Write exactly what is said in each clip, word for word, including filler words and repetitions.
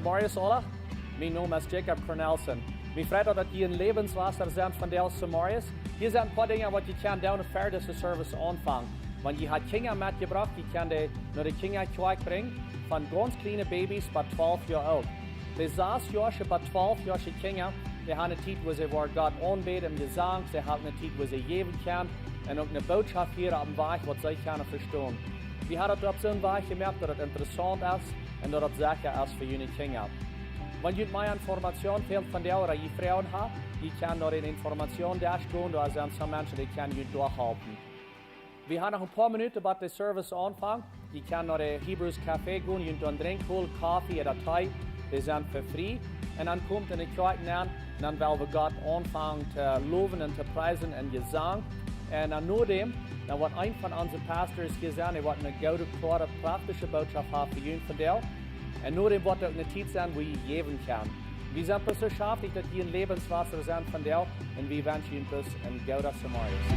Morjes aula, mien Nomen es Jacob Cornelsen. Mie freit daut, daut jie en Läwenswota sent vondoag zemorjes. Hia sent een poa Dinja waut jie kjennen doonen ver dise Service aunfangen. Wan jie ha Kjinja metjebrocht, jie kjennen dee no de Kjinjakjoakj brinjen, von gaunz kjliene Babys bat twalf Joa oolt. De sas Joasche bat twalf Joasche Kjinja, dee han eene Tiet, wua see woaren Gott aunbäden em Jesank, see han eene Tiet, wua see jäwen kjennen, un uk eene Bootschoft hieren opp een Wajch, waut see kjennen vestonen. Wie haben daut opp soon Wajch jemoakt, daut et interessaunt es un daut et secha es fa june Kjinja. Wan junt mea Information fält vondoag ooda jie Froagen haben, jie kjennen no dän Informationsdesk gonen, doa sent soone Menschen, dee kjennen junt doa halpen. Wie haben noch een poa Minuten bat de Service aunfangt. Jie kjennen no de Hebrews Café gonen, junt een Drinkj holen, Koffe ooda Tee, dee sent fa frie. Un dan komt en de Kjoakj nenn, un dan well wie Gott aunfangen to lowen un to priesen en Jesank. Un dan nodäm, dan woat een von onse Pastors hia sennen, dee woat eene goode, kloare, praktische Bootschoft haben fa junt vondoag. Un nodäm woat uk eene Tiet sennen, wua jie jäwen kjennen. Wie sent bloos soo schaftich, daut jie en Läwenswota sent vondoag, un wie wenschen junt bloos een gooden Zemorjes.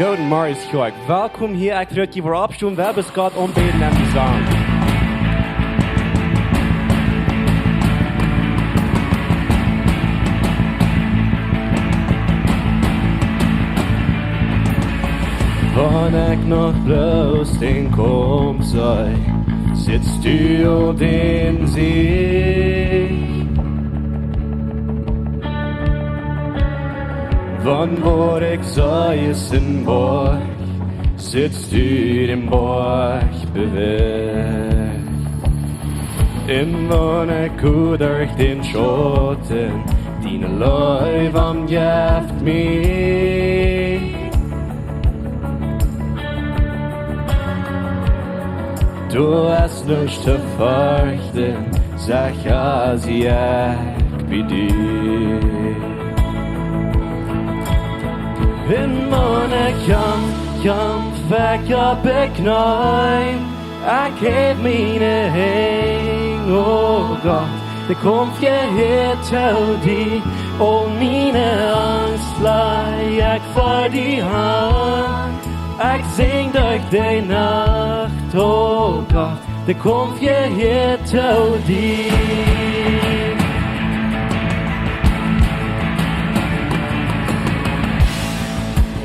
Gooden Morjes, Kjoakj. Welkom hia, ekj rut jie woaren oppstonen, wie woaren Gott aunbäden em Jesank. Wan ekj noch bloos dän Kaump see, sitst du aul dän Sieg. Wan waut ekj see es een Boajch, sitst du dän Boajch bewäacht. Un wan ekj goa derch dän Schauten, diene Leew omjeft mie. Du hast nuscht to ferchten, secha sie ekj bie die. Un wan ekj kjamf, kjamf ekj opp de Kjneeen, ekj häw miene Henj, o Gott, de Kaump jehieet to die, aul miene Angst laj ekj ver die han. Ekj sinj derch de Nacht, o Gott, de Kaump jehieet to die.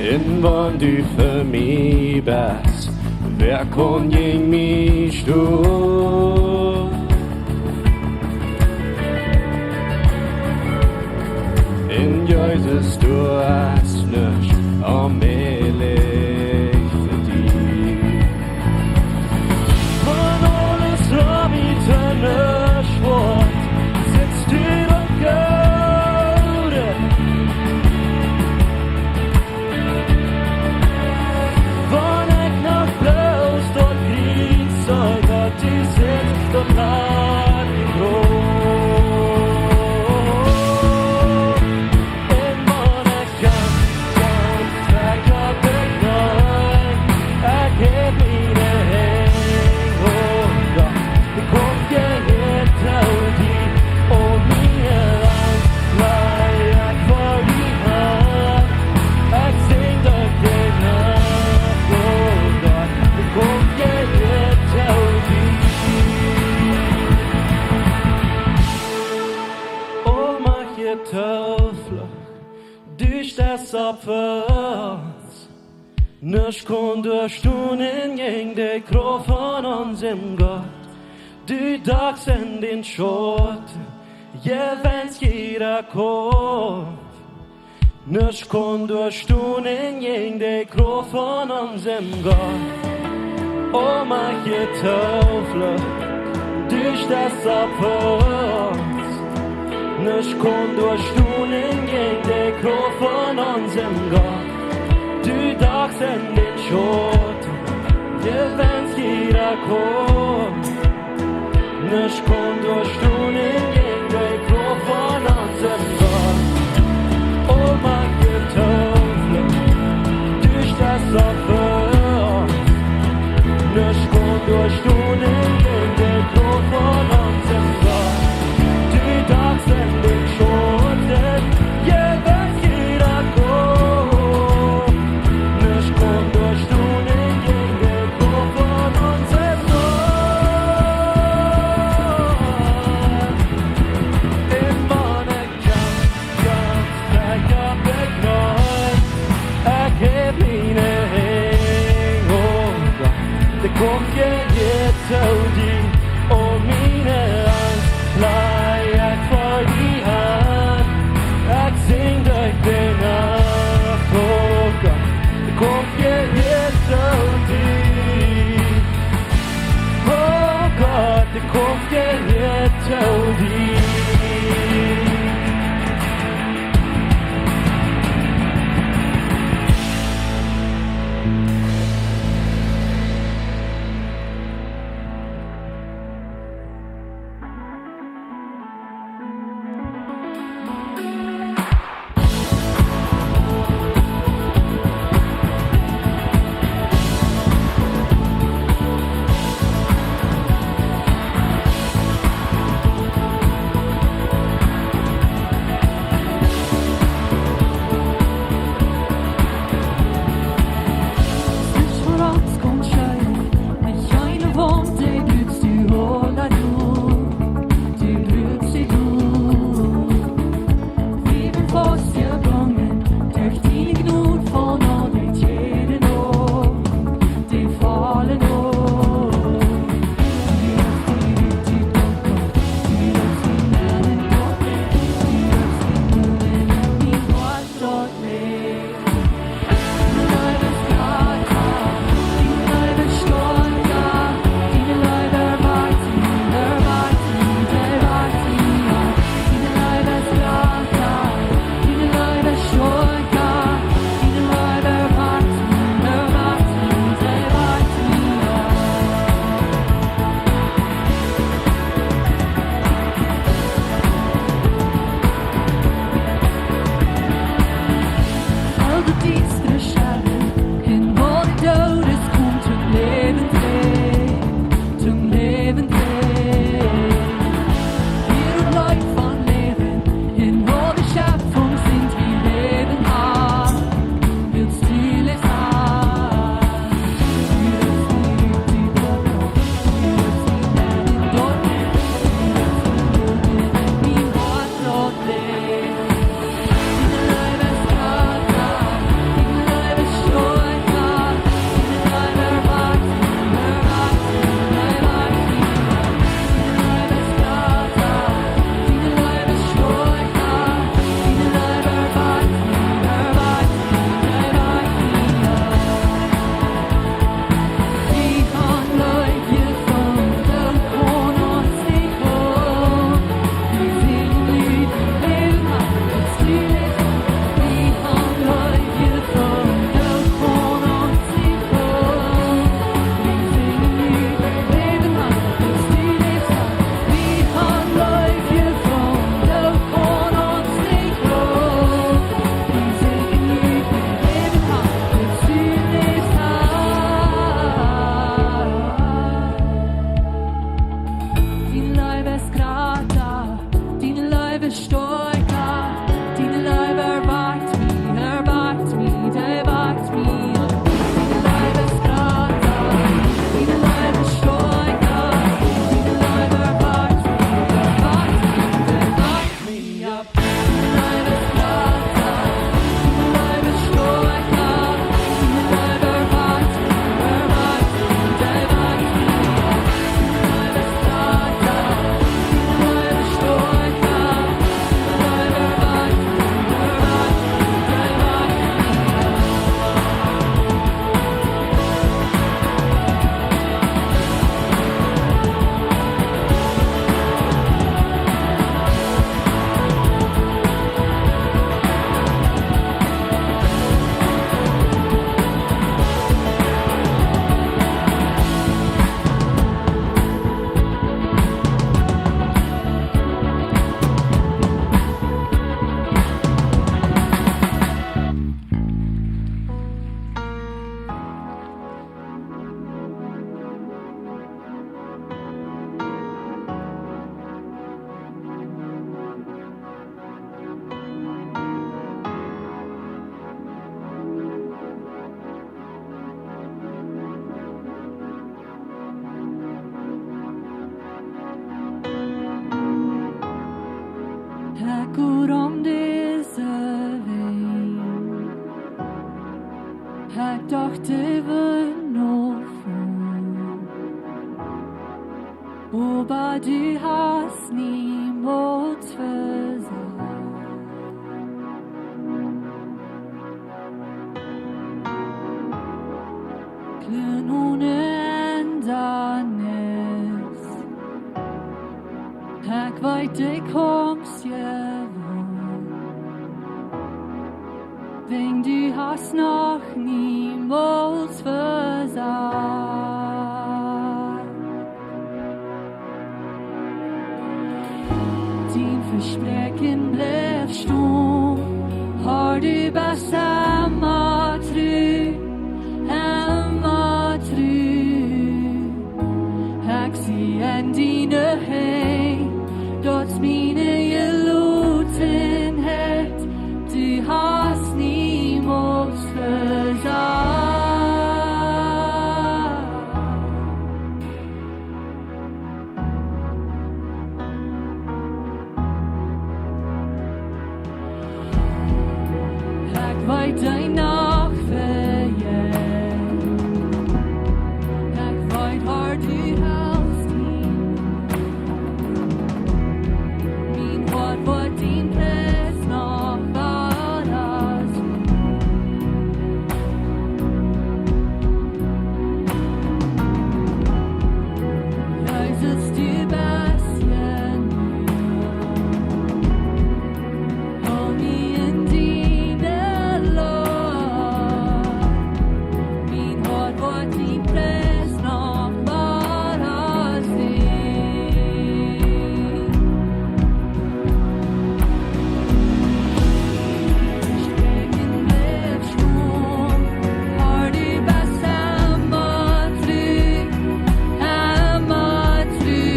Un wan du fa mie best, wäa kaun jäajen mie stonen? Un Jesus, du hast nuscht onmäajlich fa die. Wan aules rom mie to nuscht woat, sitst du doa goot. Du steist opp fa ons. Nuscht kaun doa stonen jäajen de Krauft von onsem Gott. Du dakjst en dän Schauten, jewenst jieda Kaumf. Nuscht kaun doa stonen jäajen de Krauft von onsem Gott. O Macht, Tooflucht, du steist opp fa ons. Nuscht kaun doa stonen jäajen de Krauft von onsem Gott. Du dakjst en dän Schauten, jewenst jieda Kaumf. Nuscht kaun doa stonen jäajen de Krauft von onsem Gott. O Macht, Tooflucht, du steist opp fa ons. Nuscht kaun doa stonen jäajen de Krauft von onsem Gott. Du dakjst en dän Schauten, jewenst jieda Kaumf. Nuscht kaun doa stonen jäajen de Krauft von onsem Gott. Emma ne Kjamf, Kjamf, Kjamf, Kjamf, Kjamf. Ekj hab miene Henj opp. De Kaumf jehieet to die, o miene Angst, laj ekj fa die han. Ekj sinj derch de Nacht, o Gott, de Kaumf jehieet to die. O Gott, de Kaumf jehieet to die. Ekj docht, dee wudd noch faulen, oba du hast niemols vesajcht. Kjlien onen Enj es, ekj weet, du kjemst je woll, wiels du hast noch niemols vesajcht. Dien Vespräakjen blift stonen, Herr, du best emma tru, emma tru. Ekj sie en diene Henj, daut es miene Jelotenheit, du hast niemols vesajcht. Ekj weet, dee Nacht vejeit. Ekj weet, Herr, du helpst mie. Mien Hoat woat dien Pries noch wada seenen. Jesus, du best je nu. Hol mie en diene Lucht. Mien Hoat woat dien Pries noch wada seenen. Vespräakjen blift stonen, Herr, du best emma tru, emma tru.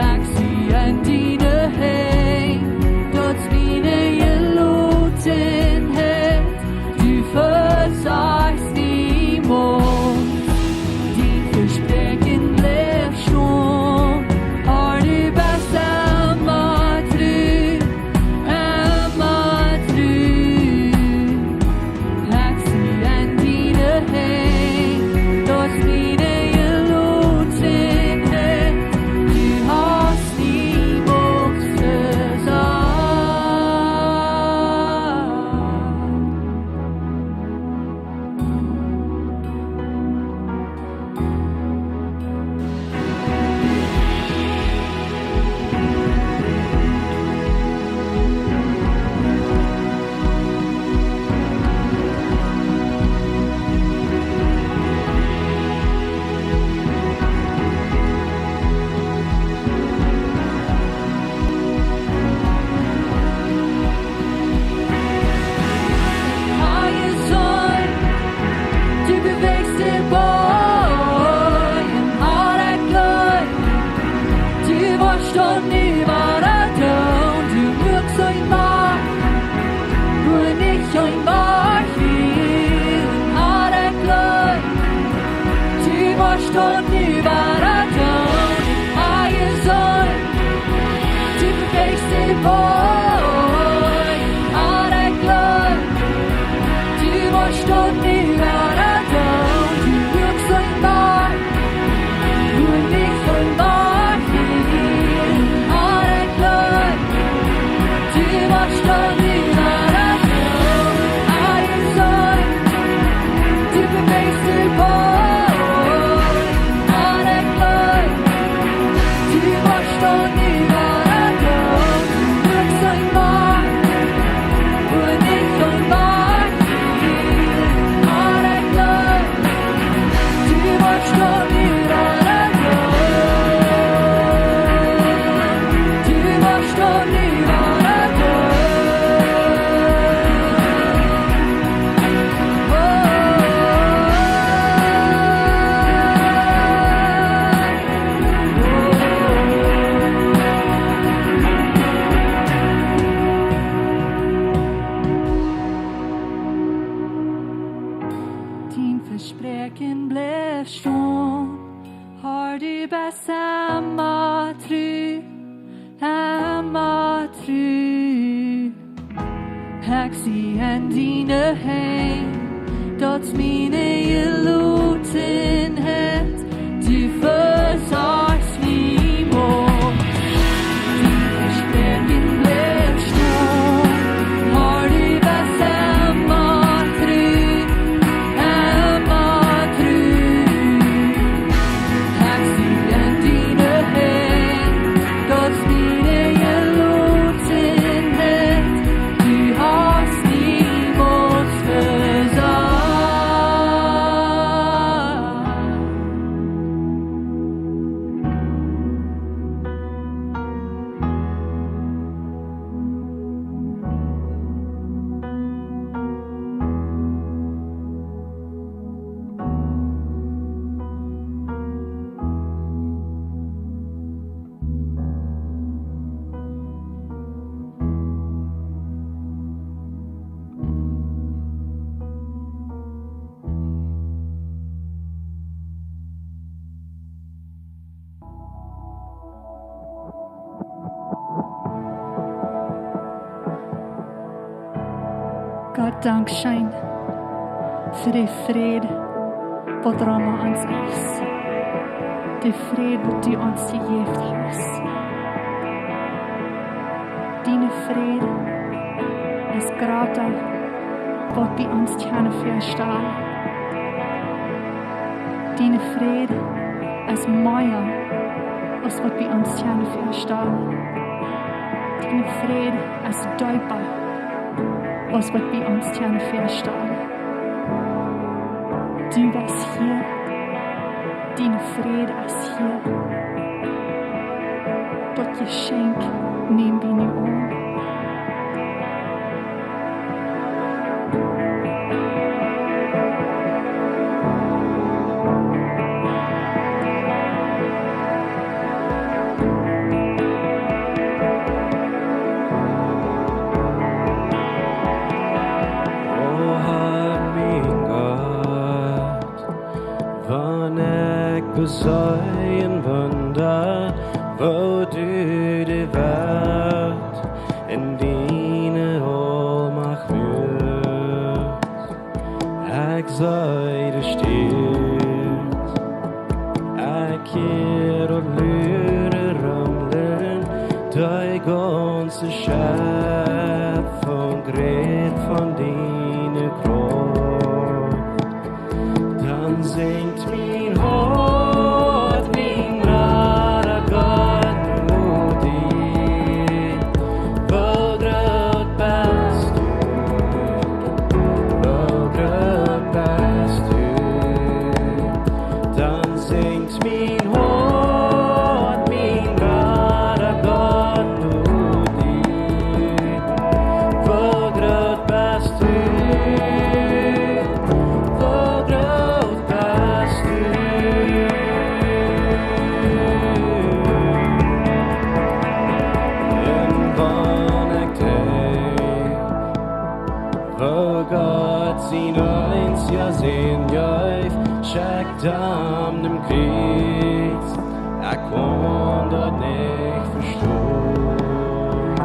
Ekj sie en diene Henj, daut es miene Jelotenheit, du vesajchst niemols. Dien Vespräakjen blift stonen, Herr, du best emma tru, emma tru. Ekj sie en diene Henj, daut es miene Jelotenheit, du hast niemols vesajcht. Herr, du best de Boy, un Herr, ekj jleew, du woascht daut nu wada doonen, du muakst een Wajch, wua nich een Wajch wia, un Herr, ekj jleew, du woascht daut nu wada doonen, Herr, du best de Boy, Herr, ekj jleew, du woascht daut nu wada doonen, du muakst een Wajch, wua nich een Wajch wia, Herr, ekj jleew, du woascht daut nu wada doonen, Herr, du best de Boy, Herr, ekj jleew, du woascht daut nu wada doonen, du muakst een Wajch, wua nich een Wajch wia, Herr, ekj jleew, du woascht daut nu wada doonen, du woascht daut nu wada doonen. Dien Vespräakjen blift stonen, Herr, du best emma tru, emma tru. Ekj En diene Henj, daut miene Jelotenheit, du vesorchst mie mol. Du Vespräakjen blift stonen, Herr, du best emma tru, emma tru. Hast du en diene Henj, daut miene Jelotenheit, du hast niemols vesorcht. Gott, dankscheen fa de Fräd, waut rom ons es. De Fräd, waut du ons jejäft hast. Diene Fräd es jrata, waut wie ons kjennen väastalen. Diene Fräd es mea aus waut wie ons kjennen väastalen. Diene Fräd es deepa aus waut wie ons kjennen väastalen. Du best hia. Diene Fräd es hia. Daut Jeschenkj näm wie nu aun. O Herr, mien Gott, wan ekj beseenen woa, woo du de Welt en diene Oolmacht muakst. Ekj see de Stierns, ekj hia daut lune Rumlen, de gaunze Schepfunk rät von diene Krauft. Dan sinjt mien Hoat, mien Rada Gott, no die. Woo groot best du, woo groot best du. Dan sinjt mien Hoat, mien Rada Gott, no die. Woo groot best du, woo groot best du. En wan ekj denkj, woo Gott sien eensja Sän jeef, schekjt am nom Kjriez, ekj kaun daut nich vestonen.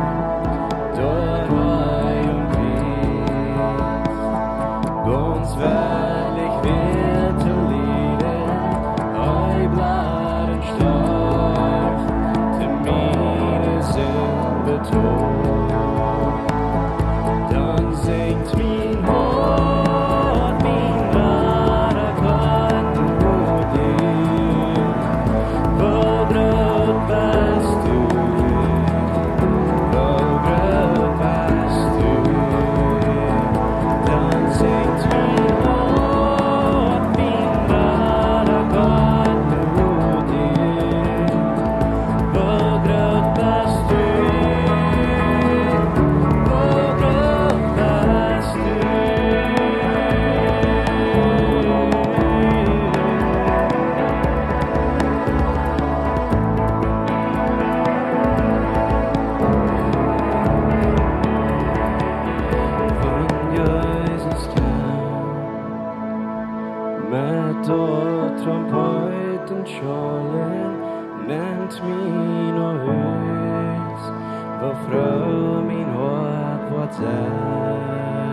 Doa hee aum Kjriez gaunz wellich wia to lieden, hee bleef un storf, de miene Sind betold. Dan sinjt mien Hoat, mien Rada Gott, no die. Woo groot best du, woo groot best du. Dan sinjt mien Hoat, mien Rada Gott, no die. Woo groot best du, woo groot best du. Wan Jesus kjemt met daut Trompeet un Schalen, nemt mie no Hus, woo froo mien Hoat woat sennen.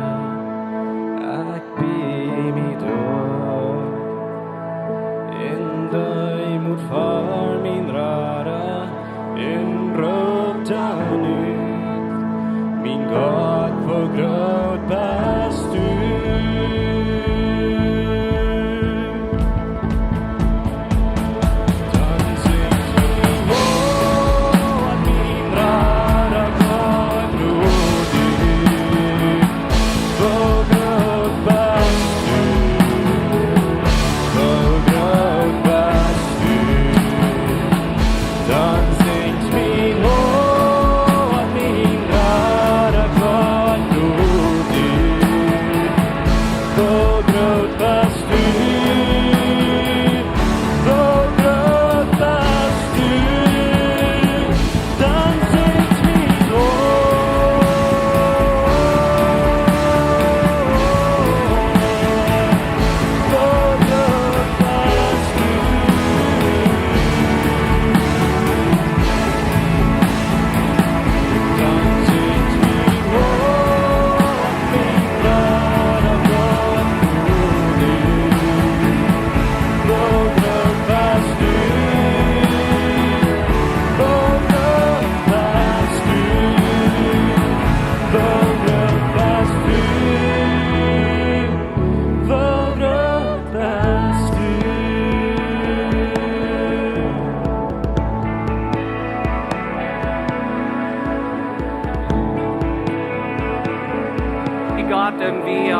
Gott, un wie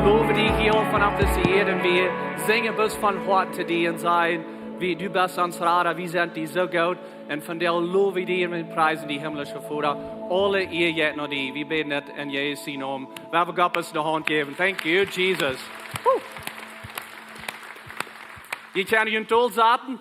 lowen die hia von opp dise Ieed un wie sinjen bloos von Hoaten to die un sajen, wie, du best ons Rada, wie sent die soo goot. Un vondoag lowen wie die un priesen die, himmlische Voda. Aule Ea jeit no die. Wie bäden et en Jesus sienen Nomen. Wie haben Gott bloos ne Haunt jäwen. Thank you, Jesus. Woo. Jie kjennen junt dol saten.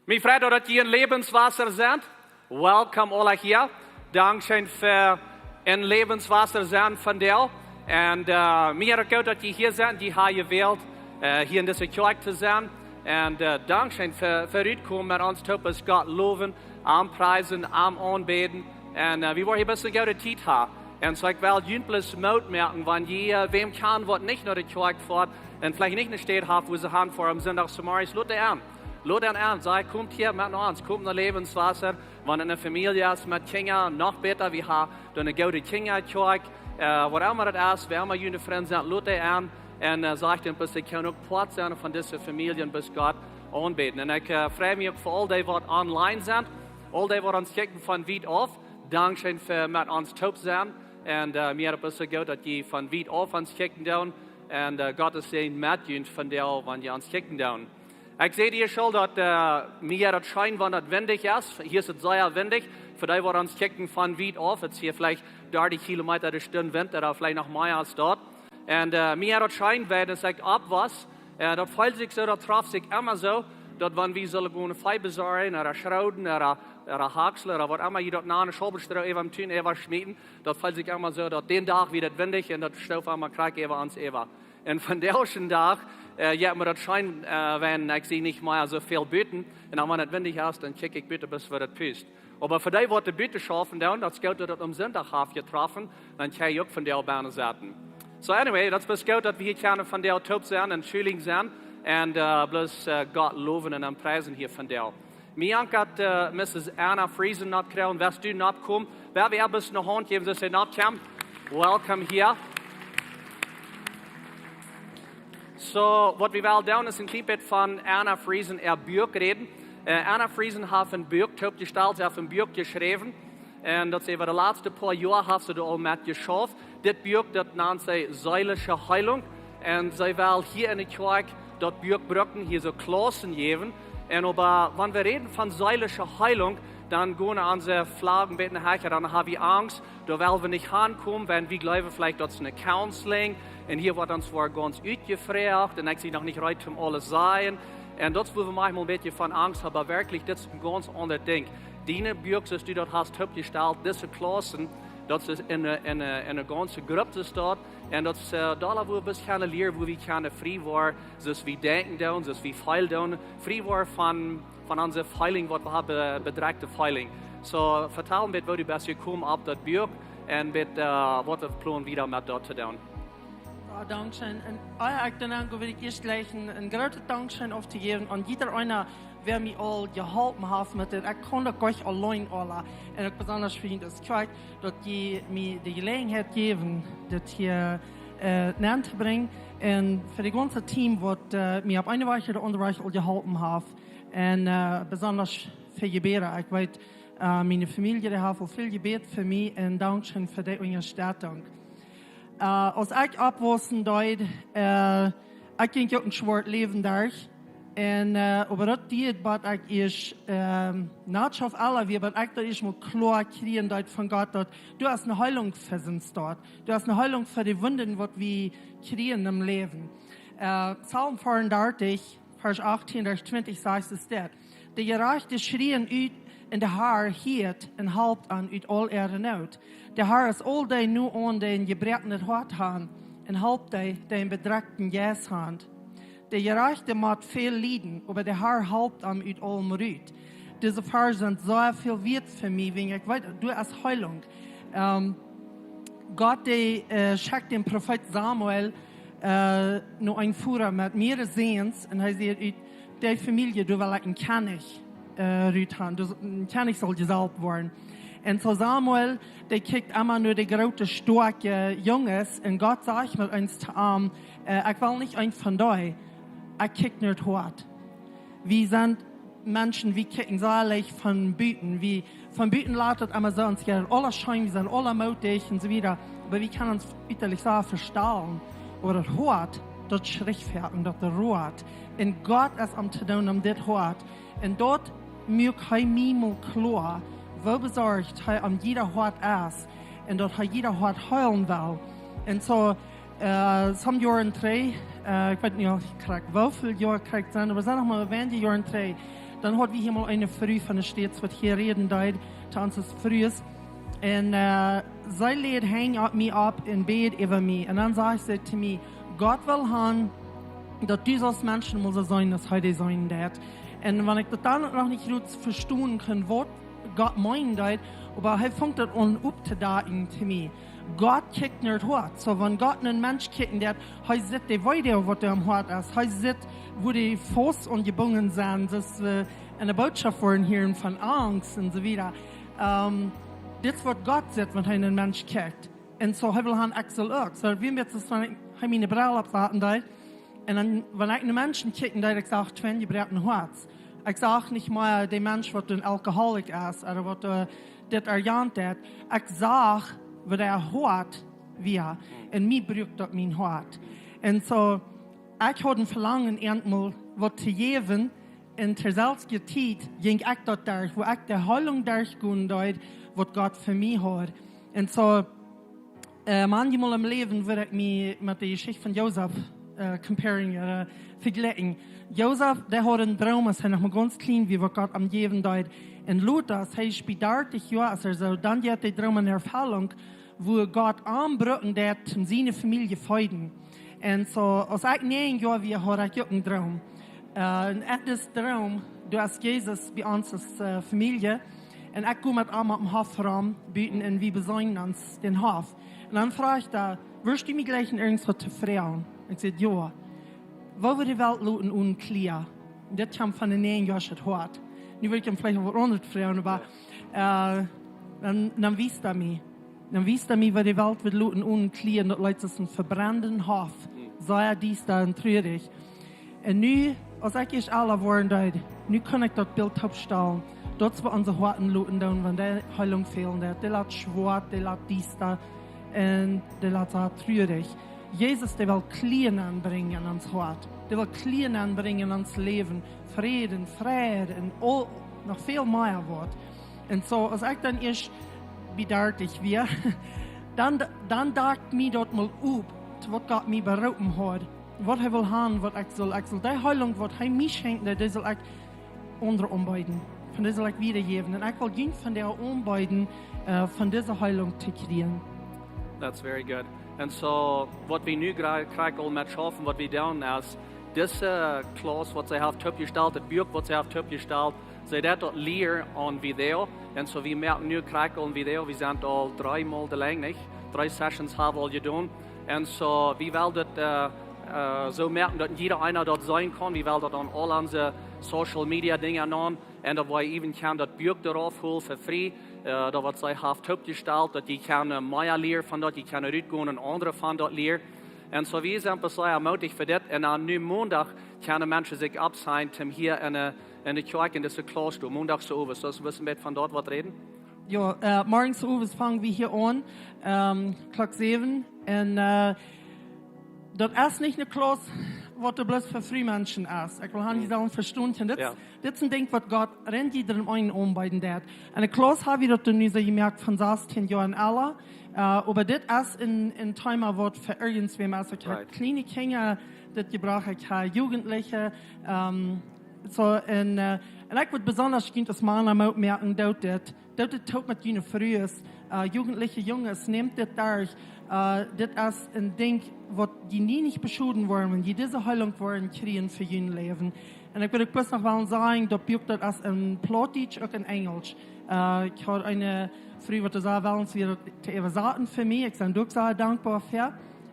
Mie freit daut jie en Läwenswota sent. Welcome aula hia. Dankscheen fa en Läwenswota sennen vondoag. Un, äh, mie jeit et goot daut jie hia sent, jie haben jewält, äh, hia en dise Kjoakj to sennen. Un, äh, dankscheen fa, fa rutkomen met ons toop Gott lowen, am priesen, am aunbäden. Un, äh, wie woaren hia best ne goode Tiet haben. Un soo ekj well junt bloos Moot moaken, wan jie, äh, wäm kjanen waut nich no de Kjoakj foat un veleicht nich ne Städ haft, wua see han fa aum Sindach zemorjes, lot dee aun. Lot dee aun, saj, komt hia met no ons, komt no Läwenswota. Wan et ne Famielje es met Kjinja, noch bäta, wie haben doa ne goode Kjinjakjoakj, äh, waut emma daut es, wäa emma june Frind sent, lot dee aun. Un, äh, sajcht an, bloos dee kjennen uk Poat sennen von dise Famielje un bloos Gott aunbäden. Un ekj, äh, frei mie uk fa aul dee waut online sent, aul dee waut ons kjikjen von wiet auf. Dankscheen fa met ons toop sennen. Un, äh, mie jeit et bloos soo goot daut jie von wiet auf ons kjikjen doonen. Un, äh, Gott sie met junt vondoag, wan jie ons kjikjen doonen. Ekj säd ea aul daut, äh, mie jeit et scheen, wan daut windich es. Hia es et sea windich. Fa dee waut ons kjikjen von wiet auf, et es hia veleicht dartich Kilometa de Stund Wint, ooda veleicht noch mea aus daut. Un, äh, mie jeit et scheen, wiels aus ekj opp wia, äh, daut feeld sikj soo, daut trof sikj emma soo, daut wan wie sullen gonen Vee besorjen, ooda schroden, ooda, ooda hakjslen, ooda waut emma jie daut nanen, Schaubelstroo äwa dän Tun äwa schmieten, daut feeld sikj emma soo, daut dän Dach wia daut windich un daut stoof emma krakjt äwa ons äwa. Un vondoag dän Dach, äh, jeit mie daut scheen, äh, wan ekj sie nich mea soo väl buten. Un dan, wan et windich es, dan kjikj ekj buten, bat et wada pust. Oba fa dee waut buten schaufen doonen, daut es goot daut et aum Sindach haft jetroffen, dan kjenn jie uk vondoag bennen setten. So anyway, daut es bloos goot daut wie hia kjennen vondoag toop sennen un schulling sennen un, äh, bloos, äh, Gott lowen un am priesen hia vondoag. Mie jankat, äh, Missus Anna Friesen nopp kjrieen, west du nopp komen? Well wie bloos ne Haunt jäwen, soo aus see nopp kjemt. Welcome hia. So, waut wie wellen doonen es een kjlien bät von Anna Friesen äa Buak räden. Äh, Anna Friesen haft een Buak toopjestalt, see haft een Buak jeschräwen. Un daut es äwa de latste poa Joa haft see doa aul met jeschauft. Dit Buak, daut nant see Seelische Heilung. Un see well hia en de Kjoakj daut Buak brucken, hia soo Klaussen jäwen. Un oba, wan wie räden von seelische Heilung, dan gonen onse Flaggen een bät hecha, dan haben wie Angst, doa wellen wie nich hankomen, wan wie jleewen veleicht daut es een Counseling, un hia woat ons woll gaunz utjefroacht, un ekj sie noch nich reed om aules to sajen. Un daut es, wua wie maunchmol een bät von Angst haben, oba werkjlich, dit es een gaunz aundret Dinkj. Dien Buak, soo aus du daut hast toopjestalt, dise Klaussen, daut es en eene, en eene, en eene gaunze Grupp, soo es daut. Un daut es, äh, doa wua wie bloos kjennen lieren, wua wie kjennen frie woaren, soo aus wie denkjen doonen, soo aus wie feelen doonen, frie woaren von, von onse feeling, waut wie haben, bedrekjte feeling. So, vetal mie, woo du best jekomen opp daut Buak un mie, äh, waut wie planen wieda met daut to doonen. Jo, dankscheen. Un, ah jo, ekj denkj, dan well ekj ieescht jlikj een, een grootet Dankscheen auftojäwen aun jieda eena, wäa mie aul jeholpen haft met dit. Ekj kunn daut nich auleen aula. Un uk besonda fa junt aus Kjoakj, daut jie mie de Jeläajenheit jäwen, dit hia, äh, nopp to brinjen. Un fa daut gaunze Team, waut, äh, mie opp eene Wies ooda aundre Wies aul jeholpen haft. Un, äh, besonda fa Jebäda. Ekj weet, äh, miene Famielje, dee haft aul väl jebät fa mie. Un dankscheen fa dee Unjastettunk. Äh, aus ekj oppwaussen deed, äh, ekj jinkj uk een schwoaret Läwen derch. Un, äh, oba daut deed, waut ekj ieescht, ähm, nich soo väl ella wia, waut ekj daut ieescht mol kloa kjrieen deed von Gott, daut doa es ne Heilunk fa sien Staut. Doa es ne Heilunk fa de Wunden, waut wie kjrieen em Läwen. Äh, Psalm veeaundartich, Varsch achtieen derch twintich sajcht et dit: De Jerajchte schrieen ut, un de Har hieet un halpt an ut aul äare Noot. De Har es aul dee no aun, dee een jebroakenet Hoat han, un halpt dee, dee een bedrekjten Jeist han. De Jerajchte mott väl lieden, oba de Har halpt am ut aulem rut. Dise Varsch sent sea väl wieet fa mie, wiels ekj weet, doa es Heilunk. Ähm, Gott, dee, äh, schekjt dän Profeet Samuel, äh, no een Voda met mea Säns, un hee sajcht: Ut dee Famielje, doa well ekj een Kjennich, äh, rut han. Doa, een Kjennich saul jesaulft woaren. Un soo Samuel, dee kjikjt emma no de groote, stoakje Junges, un Gott sajcht met eens to am: Äh, ekj well nich eent von dee, ekj kjikj no daut Hoat. Wie sent Menschen, wie kjikjen sea leicht von buten. Wie, von buten lat et emma soo, ons jeit aules scheen, wie sent aules mootich un soo wieda. Oba wie kjennen ons uterlich sea vestalen. Oba daut Hoat, daut schrift hee, un daut roat. Un Gott es aum to doonen om dit Hoat. Un daut muak hee mie mol kloa, woo besorcht hee om jieda Hoat es. Un daut hee jieda Hoat heelen well. Un soo, äh, some Joaren trigj, äh, ekj weet nich krakjt woo väl Joa krakjt sent, oba sent noch mau weinje Joaren trigj. Dan haud wie hia mol eene Fru von de States, waut hia räden deed, to ons aus Frues. Un, äh, see läd de Henj opp mie opp un bäd äwa mie. Un dan säd see to mie: "Gott well han, daut du soo aus Menschen mol soo sennen, aus hee dee sennen deed." Un wan ekj daut dan noch nich goot vestonen kunn, waut Gott meenen deed, oba hee funk daut aun opptodakjen to mie. Gott kjikjt no daut Hoat. Soo, wan Gott no een Mensch kjikjen deed, hee sitt de Weedoag, waut doa aum Hoat es. Hee sitt, woo de Fäust aunjebungen sent, daut wie enne Botschaft woaren hieren von Angst un soo wieda. Ähm, dit es, waut Gott sitt, wan hee no een Mensch kjikjt. Un soo, hee well han, ekj saul uk. Soo, wie met daut, wan ekj, hee miene Brell oppsaten deed, un dan, wan ekj no Menschen kjikjen deed, ekj sach twee jebroakne Hoaten. Ekj sach nich mea dän Mensch, waut een Alkoholiker es, ooda waut, äh, dit ooda jant deed. Ekj sach, woo daut Hoat wia. Un mie bruak daut mien Hoat. Un soo, ekj haud een Velangen, eenmol waut to jäwen. Un to selwje Tiet jinkj ekj daut derch, woo ekj de Heilunk derchgonen deed, waut Gott fa mie haud. Un soo, äh, maunchmol em Läwen wudd ekj mie met de Jeschicht von Josef, äh, comparing, äh, vejlikjen. Josef, dee haud een Droom, aus hee noch mau gaunz kjlien wia, waut Gott am jäwen deed. Un lota, aus hee bie dartich Joa es ooda soo, dan jeit de Droom en Erfellunk, woo Gott am brucken deed, om siene Famielje feeden. Un soo, aus ekj näajen Joa wia, haud ekj uk een Droom. Äh, un en disen Droom, doa es Jesus bie ons aus, äh, Famielje. Un ekj go met am opp dän Hoff rom, buten, un wie beseenen ons dän Hoff. Un dan fruach hee: "Wurscht du mie jlikjen irjentwaut to froagen?" Ekj säd: "Jo." "Woo wudd de Welt loten one Kjleeda?" Dit kjemt von een näajen Joa oolet Hoat. Nu wudd ekj am veleicht waut aundret froagen, oba, äh, dan, dan wiest hee mie. Dan wiest hee mie, woo de Welt wudd loten one Kjleeda, daut leet aus een vebrenden Hoff. Sea diesta un truarich. Un nu, aus ekj ieescht ella woaren deed, nu kunn ekj daut Bilt oppstalen. Daut es, woo onse Hoaten loten doonen, wan de Heilunk fälen deed. Dee lat schwoat, dee lat diesta un dee lat sea truarich. Jesus, dee well Kjleeda nenbrinjen en ons Hoat. Dee well Kjleeda nenbrinjen en ons Läwen. Fräd, Fräd un aul, noch väl mea waut. Un soo, aus ekj dan ieescht bie dartich wia, dan, dan docht mie daut mol opp, waut Gott mie beroopen haud. Waut hee well han, waut ekj saul, ekj saul de Heilunk, waut hee mie schenkjen deed, dee saul ekj aundre aunbeeden. Von dee saul ekj wiedajäwen. Un ekj well junt von dee aunbeeden, äh, von dise Heilunk to kjrieen. That's very good. Un soo, waut wie nu gra-, krakjt aul met schaufen, waut wie doonen es, dise Klauss, waut see haft oppjestalt, daut Buak, waut see haft oppjestalt, see deit daut lieren aun Video. Un soo, wie moaken nu krakjt aul een Video. Wie sent aul dree mol de Lenj, nich? Dree Sessions hab wie aul jedonen. Un soo, wie wellen daut, äh, äh, soo moaken, daut jieda eena daut seenen kaun. Wie wellen daut aun aul onse Social Media Dinja nämen. Un daut wie even kjennen daut Buak doarauf holen fa free. Äh, daut waut see haft oppjestalt, daut jie kjennen mea lieren von daut, jie kjennen rutgonen un aundre von daut lieren. Un soo, wie sent sea mootich fa dit. Un dan nu Mondach kjennen Menschen sikj oppsajen, om hia en de, en de Kjoakj, en dise Klauss to, Mondach soo owes. Soo, wurscht du een bät von daut waut räden? Jo, äh, morjens owes fang wie hia aun, ähm, Klock säwen. Un, äh, daut es nich eene Klauss, waut doa bloos fa Frumenschen es. Ekj well han, jie sellen vestonen, dit, dit es een Dinkj, waut Gott en jieda eenen aunbeeden deed. Un de Klauss hab wie daut nu soo jemoakt von sastieen Joa un ella. Äh, oba dit es een, een Thema, waut fa irjentwäm es. Ekj hab kjliene Kjinja dit jebrocht, ekj hab Jugendliche, ähm, soo, un, äh, un ekj wudd besonda junt aus Mana Moot moaken, doot dit. Doot dit toop met june Frues, äh, Jugendliche, Junges, nämt dit derch. Äh, dit es een Dinkj, waut jie nie nich beschoden woaren, wan jie dise Heilunk woaren kjrieen fa jun Läwen. Un ekj wudd uk bloos noch wellen sajen, daut Buak, daut es en Plautdietsch, uk en Enjelsch. Äh, ekj haud eene Fru, waut doa säd, wellen see daut to äwasaten fa mie. Ekj sie uk sea dankboa fa.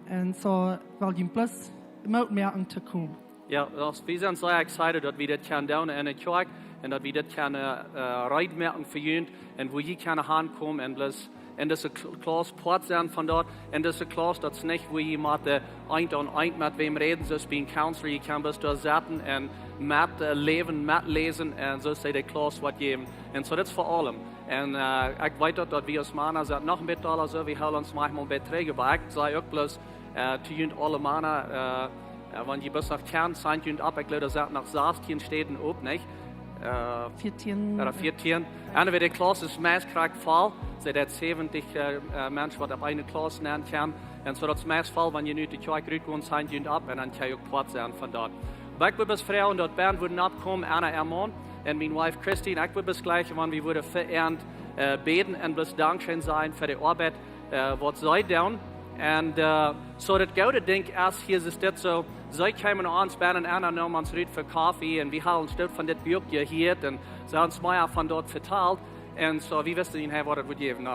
Un soo, well jie bloos Moot moaken to komen. Jo, daut, wie sent sea excited, daut wie dit kjennen doonen en de Kjoakj un daut wie dit kjennen, äh, reed moaken fa junt un woo jie kjennen hankomen un bloos En dise Class Poat sennen von daut. En dise Class, daut es nich wua jie motten eent aun eent met wäm räden, soo aus bie een counselor, jie kjennen bloos doa sitten un met läwen, met läsen un soo es de Class waut jäwen. Un soo, daut es fa aulem. Un ekj weet daut, daut wie aus Mana sent noch een bät dolla soo, wie hoolen ons maunchmol een bät trigj, oba ekj saj uk bloos to junt aule Mana, wan jie bloos noch kjennen, signt junt opp. Ekj jleew, doa sent noch sastieen Städen op, nich? Veatieen. Anyway, de Class es meist krakjt voll. See deit säwentich Menschen waut opp eene Class nenn kjennen. Un soo daut es meist voll, wan jie nu de Kjoakj rutgonen, signt junt opp un dan kjenn jie uk Poat sennen von daut. Oba ekj wudd bloos froagen daut Ben wudd oppkomen, Anna äa Maun un mien wife Christine. Ekj wudd bloos jlikjen, wan wie wudden fa an bäden un bloos dankscheen sajen fa de Oabeit waut see doonen. Un soo daut goode Dinkj es, hia es dit soo, see kjeemen no ons, Ben un Anna neemen ons rut fa Koffe un wie haben een Stekj von dit Buak jehieet un see haben ons mea von daut vetalt. Un soo, wie wisten nich, waut daut wudd jäwen.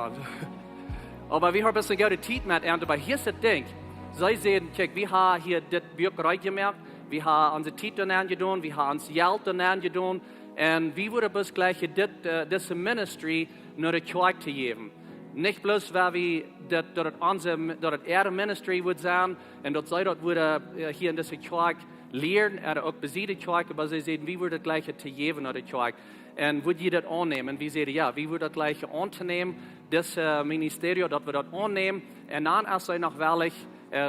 Oba wie haben bloos eene goode Tiet met an, oba hia es daut Dinkj. See säden: Kjikj, wie haben hia dit Buak reed jemoakt, wie haben onse Tiet doa nenn jedonen, wie haben ons Jelt doa nenn jedonen, un wie wudden bloos jlikjen dit, dise ministry no de Kjoakj to jäwen. Nich bloos wiels wie daut, daut et onse, daut et äare ministry wudd sennen un daut see daut wudden hia en dise Kjoakj lieren, ooda uk besied de Kjoakj, oba see säden, wie wudden daut jlikjen to jäwen no de Kjoakj. Un wudd jie daut aunnämen? Wie säden, jo, wie wudden daut jlikjen auntonämen, dise ministerio, daut wie daut aunnämen. Un dan es see noch wellich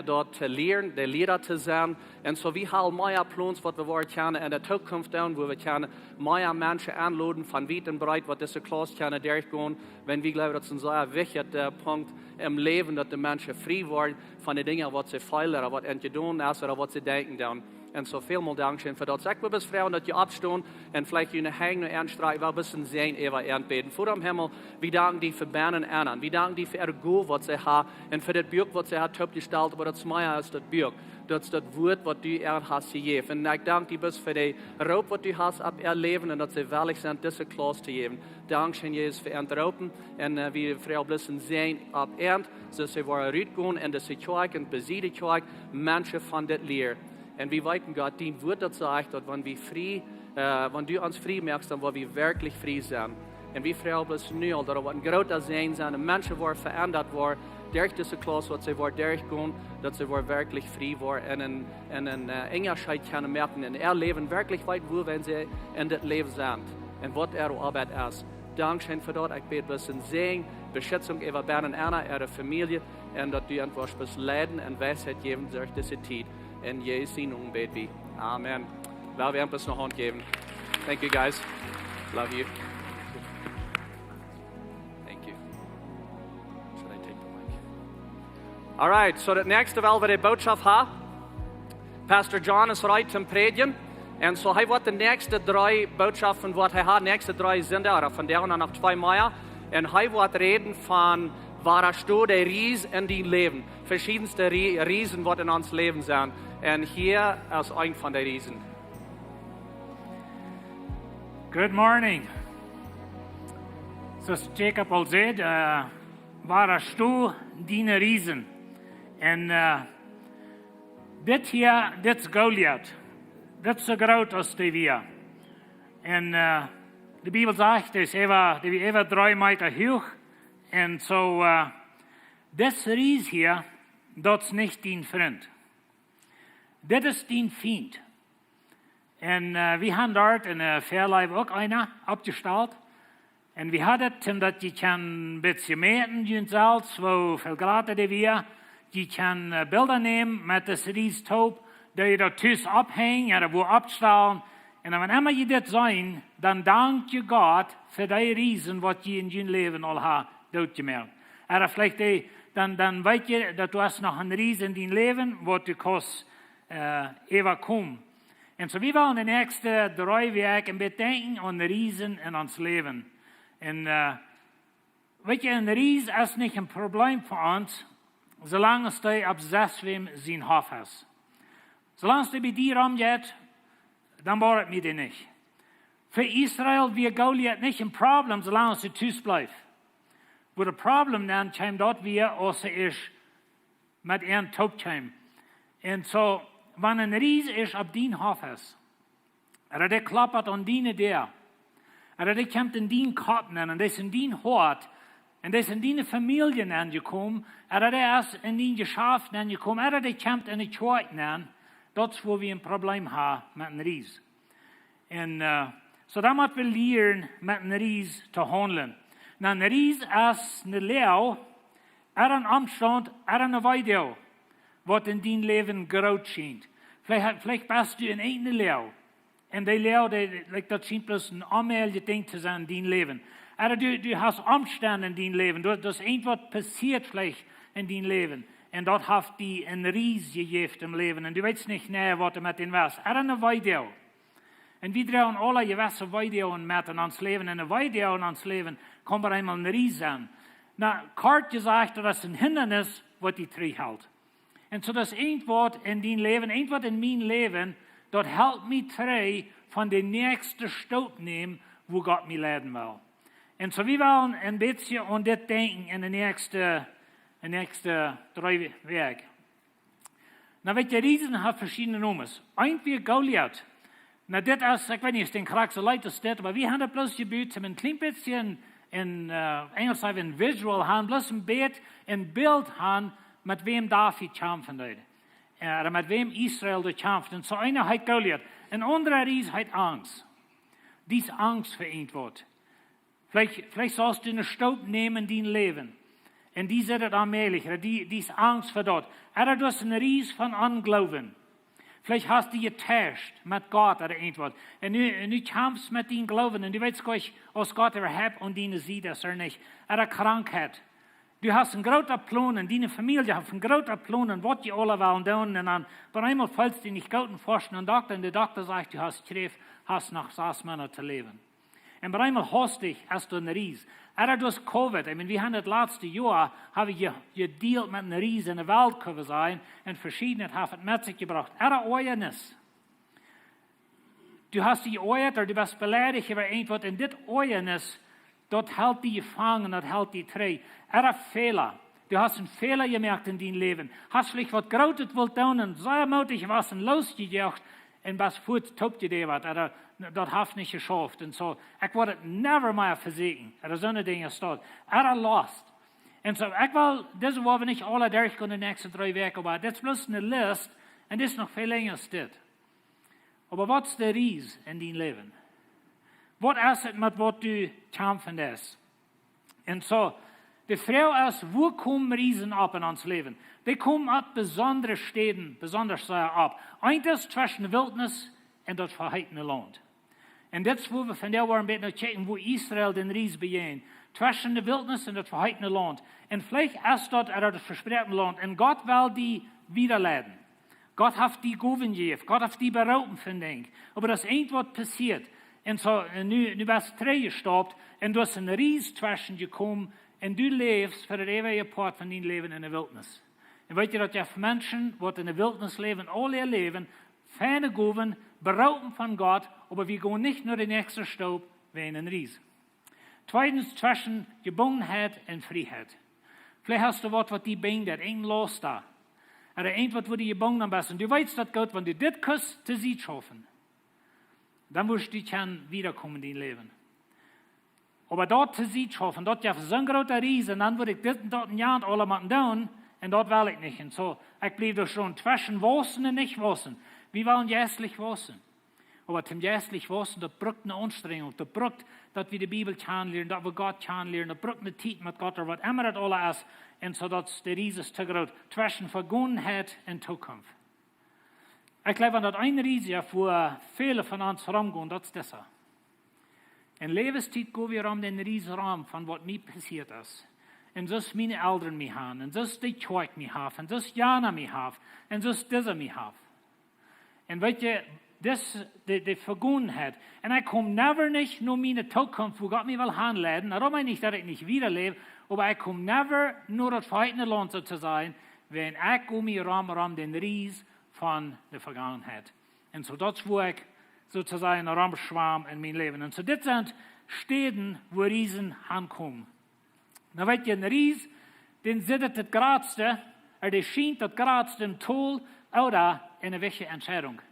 daut to lieren, de Liera to sennen. Un soo, wie haben mea Plons waut wie woaren kjennen en de Tookunft doonen, wua wie kjennen mea Menschen enloden von wiet un breet, waut dise Class kjennen derchgonen. Wiels wie jleewen, daut es een sea wichtja Punkt em Läwen, daut de Menschen frie woaren von de Dinja waut see feelen ooda waut an jedonen es ooda waut see denkjen doonen. Un soo, välmol dankscheen fa daut. Soo, ekj wudd bloos froagen daut jie oppstonen un veleicht june Henj no an strakjen, wie wellen een bät äwa an bäden. Voda em Himmel, wie danken die fa Ben un Anna. Wie danken die fa äare Gow waut see haben un fa daut Buak waut see haben toopjestalt, oba daut es mea aus daut Buak. Daut es daut Wuat waut du an hast jejäft. Un ekj dank die bloos fa dän Roop waut du hast opp äa Läwen un daut see wellich sent dise Class to jäwen. Dankscheen, Jesus, fa an Roopen. Un wie froagen bloos een Säajen opp an, soo daut see woaren rutgonen en dise Kjoakj un besied de Kjoakj Menschen von dit lieren. Un wie weeten, Gott, dien Wuat daut sajcht, daut wan wie frie, wan du ons frie moakst, dan woa wie werkjlich frie sennen. Un wie froagen bloos nu aul, daut et woat een groota Säajen sennen un Menschen woaren veendat woaren derch dise Class, waut see woaren derchgonen, daut see woaren werkjlich frie woaren un een, un een Unjascheet kjennen moaken un äa Läwen werkjlich weeten, wua wan see en dit Läwen sent un waut äare Oabeit es. Dankscheen fa daut. Ekj bäd bloos een Säajen, Beschitzunk äwa Ben un Anna, äare Famielje, un daut du an woascht bloos leiden un Weisheit jäwen derch dise Tiet. En Jesus sienen Nomen bäd wie. Amen. Lot wie an bloos eene Haunt jäwen. Thank you, guys. Love you. Thank you. Should I take the mic? All right, soo daut näakjste well wie de Bootschoft haben. Pastor John es reed toom prädjen. Un soo hee woat de näakjste dree Bootschoften waut hee haft, näakjste dree Sindach, ooda vondoag noch twee mea. Un hee woat räden von waut es de Ries en dien Läwen. Veschiedenste Rie-, Riesen waut en ons Läwen sent. Un hia es eent von de Riesen. Good morning. Soo aus Jacob aul säd, waut es de Ries en dien Läwen? Un dit hia, dit es Goliat. Dit es soo groot aus dee wia. Un de Bibel sajcht, dee es äwa, dee wia äwa dree Meeta huach. Un soo, dis Ries hia, daut es nich dien Frint. Dit es dien Fient. Un wie haben doa en de Fäaleew uk eena oppjestalt. Un wie haben daut, om daut jie kjennen een bät mäten, jie selfst, woo väl Grad dee wia. Jie kjennen Bilda nämen met dis Ries toop, dee jie doa tus opphenjen ooda wua oppstalen. Un wan emma jie dit seenen, dan dank jie Gott fa dee Riesen waut jie en jun Läwen aul haben dootjemoakt. Ooda veleicht dee, dan, dan weet jie daut du hast noch een Ries en dien Läwen waut du kaust äwakomen. Un soo, wie wellen de näakjste dree Wäakj een bät denkjen aun Riesen en ons Läwen. Un weet jie, een Ries es nich een Problem fa ons, soo lang aus dee opp sestwäm sien Hoff es. Soo lang aus dee bie die romjeit, dan bodat mie dee nich. Fa Israel wia Goliat nich een Problem, soo lang aus hee tus bleef. Wua daut Problem dan kjeem, daut wia, aus hee ieescht met an toop kjeem. Un soo, wan een Ries ieescht opp dien Hoff es, ooda dee kloppt aun diene Däa, ooda dee kjemt en dien Kopp nenn, un dee es en dien Hoat, Un dee es en diene Famielje nenjekomen, ooda dee es en dien Jeschaft nenjekomen, ooda dee kjemt en de Kjoakj nen, daut es wua wie een Probleem haben met een Ries. Un äh, soo dan mott wie lieren met een Ries to haundlen. Nu, een Ries es een Läag, ooda een Omstaunt, ooda een Weedoag, waut en dien Läwen groot schient. Veleicht, veleicht best du en eene Läag. Un dee Läag, dee, like, daut schient bloos een onmäajlich Dinkj to sennen en dien Läwen. Ooda du, du hast Omstaunt en dien Läwen. Du, daut es irjentwaut passieet veleicht en dien Läwen. Un daut haft die een Ries jejäft em Läwen. Un du weetst nich, nä, waut du met dän west. Ooda een Weedoag. Un wie droagen aule jewesse Weedoagen met en ons Läwen. Un een Weedoag en ons Läwen kaun bie eemol een Ries sennen. Nu, kort jesajcht, daut es een Hindanis, waut die trigjhelt. Un soo daut es irjentwaut en dien Läwen, irjentwaut en mien Läwen, daut helt mie trigj von de näakjste Staup nämen, wua Gott mie leiden well. Un soo, wie wellen een bät aun dit denkjen en de näakjste, de näakjste dree Wäakj. Nu, weet jie, Riesen haben veschiedne Nomes. Eent wia Goliat. Nu, dit es, ekj weet nich, es dän Charakta soo leet aus dit, oba wie haben daut bloos jebut, om een kjlien bät en, äh, Enjelsch saj wie een visual haben, bloos een bät een Bilt haben, met wäm David kjamfen deed. Äh, ooda met wäm Israel doa kjamft. Un soo eena heet Goliat. Een aundra Ries heet Angst. Dee es Angst fa irjentwaut. Veleicht, veleicht saust du eene Staup nämen en dien Läwen. Un dee sitt et onmäajlich, dee, dee es Angst fa daut. Ooda du hast een Ries von Ongloowen. Veleicht hast du jeteist met Gott ooda irjentwaut. Un nu, un nu kjamfst met dien Gloowen. Un du weetst goanich, aus Gott äwahaupt aun diene Sied es ooda nich. Ooda Krankheit. Du hast een groota Plon un diene Famielje haft een groota Plon un waut jie aula wellen doonen. Un dan bie eemol feelst du nich goot un foascht no een Dokta. Un de Dokta sajcht, du hast Kjräft, hast noch sas Moonat to läwen. Un bie eemol haustich es doa een Ries. Ooda du hast Covid. Ekj meen, wie haben daut latste Joa, haben wie je-, jedealt met een Ries en de Welt, kjenn wie sajen. Un veschiednet haft et met sikj jebrocht. Ooda Oajanis. Du hast die jeoajat, ooda du best beleidicht äwa irjentwaut. Un dit Oajanis, daut helt die jefangen, daut helt die trigj. Ooda Fäla. Du hast een Fäla jemoakt en dien Läwen. Hast veleicht waut Grootet wult doonen un sea mootich wia un loosjejoacht un best fuaz toop jedoagat. Ooda daut haft nich jeschauft. Un soo, ekj woa et never mea vesieekjen. Ooda soone Dinja es daut. Ooda Lost. Un soo, ekj well, dise woa wie nich aula derchgonen de näakjste dree Wäakj, oba dit es bloos eene List un dit es noch väl lenja aus dit. Oba waut es de Ries en dien Läwen? Waut es et met waut du kjamfen deist? Un soo, de Froag es, wua komen Riesen opp en ons Läwen? Dee komen opp besondre Städen, besonda sea opp. Eent es tweschen de Wiltnis un daut veheetne Launt. Un dit es wua wie vondoag woaren een bät no kjikjen, wua Israel dän Ries bejäajent. Tweschen de Wiltnis un daut veheetne Launt. Un veleicht es daut, ooda daut vesproakne Launt. Un Gott well die wiedaleiden. Gott haft die Gowen jejäft. Gott haft die beroopen, vondoag. Oba daut es irjentwaut passieet. Un soo, un nu, nu best du trigjjestaupt. Un du hast een Ries tweschen jekomen. Un du läfst fa de eewje Poat von dien Läwen en de Wiltnis. Un weet jie daut, jie Menschen, waut en de Wiltnis läwen, aul äa Läwen, feine Gowen, beroopen von Gott, oba wie gonen nich no de näakjste Staup, wäajen een Ries. Tweedens, tweschen Jebungenheit un Frieheit. Veleicht hast du waut, waut die binjt, irjent een Laust. Ooda irjentwaut, wua du jebungen best. Un du weetst daut goot, wan du dit kaust to Sied schaufen, dan woascht du kjennen wiedakomen en dien Läwen. Oba daut to Sied schaufen, daut jeft soon grooten Ries, un dan wudd ekj dit un daut un jant aula motten doonen, un daut well ekj nich. Un soo, ekj bliew doa soo tweschen waussen un nich waussen. Wie wellen jeistlich waussen. Oba toom jeistlich waussen, daut brukt eene Aunstrenjunk. Daut brukt, daut wie de Bibel kjanen lieren, daut wie Gott kjanen lieren. Daut brukt eene Tiet met Gott, ooda waut emma daut aula es. Un soo daut de Ries es too groot. Tweschen Vegonheit un Tookunft. Ekj jleew, wan daut een Ries es, wua väle von ons romgonen, daut es disa. En Läwenstiet go wie rom dän Ries rom von waut mie passieet es. Un soo aus miene Elren mie haben, un soo aus de Kjoakj mie haft, un soo aus Jana mie haft, un soo aus disa mie haft. Un weet jie, dis, de, de Vegonheit. Un ekj kom never nich no miene Tookunft, wua Gott mie well hanleiden. Doaromm meen ekj nich, daut ekj nich wieda läw, oba ekj kom never no daut veheetne Launt, soo to sajen, wan ekj go mie rom, rom dän Ries von de Vegonheit. Un soo daut es wua ekj, soo to sajen, rom schwam en mien Läwen. Un soo dit sent Städen, wua Riesen hankomen. Dan weet jie, een Ries, dän sitt et daut jratste, ooda dee schient daut jratste em Tol ooda en eene wichtje Entscheidunk.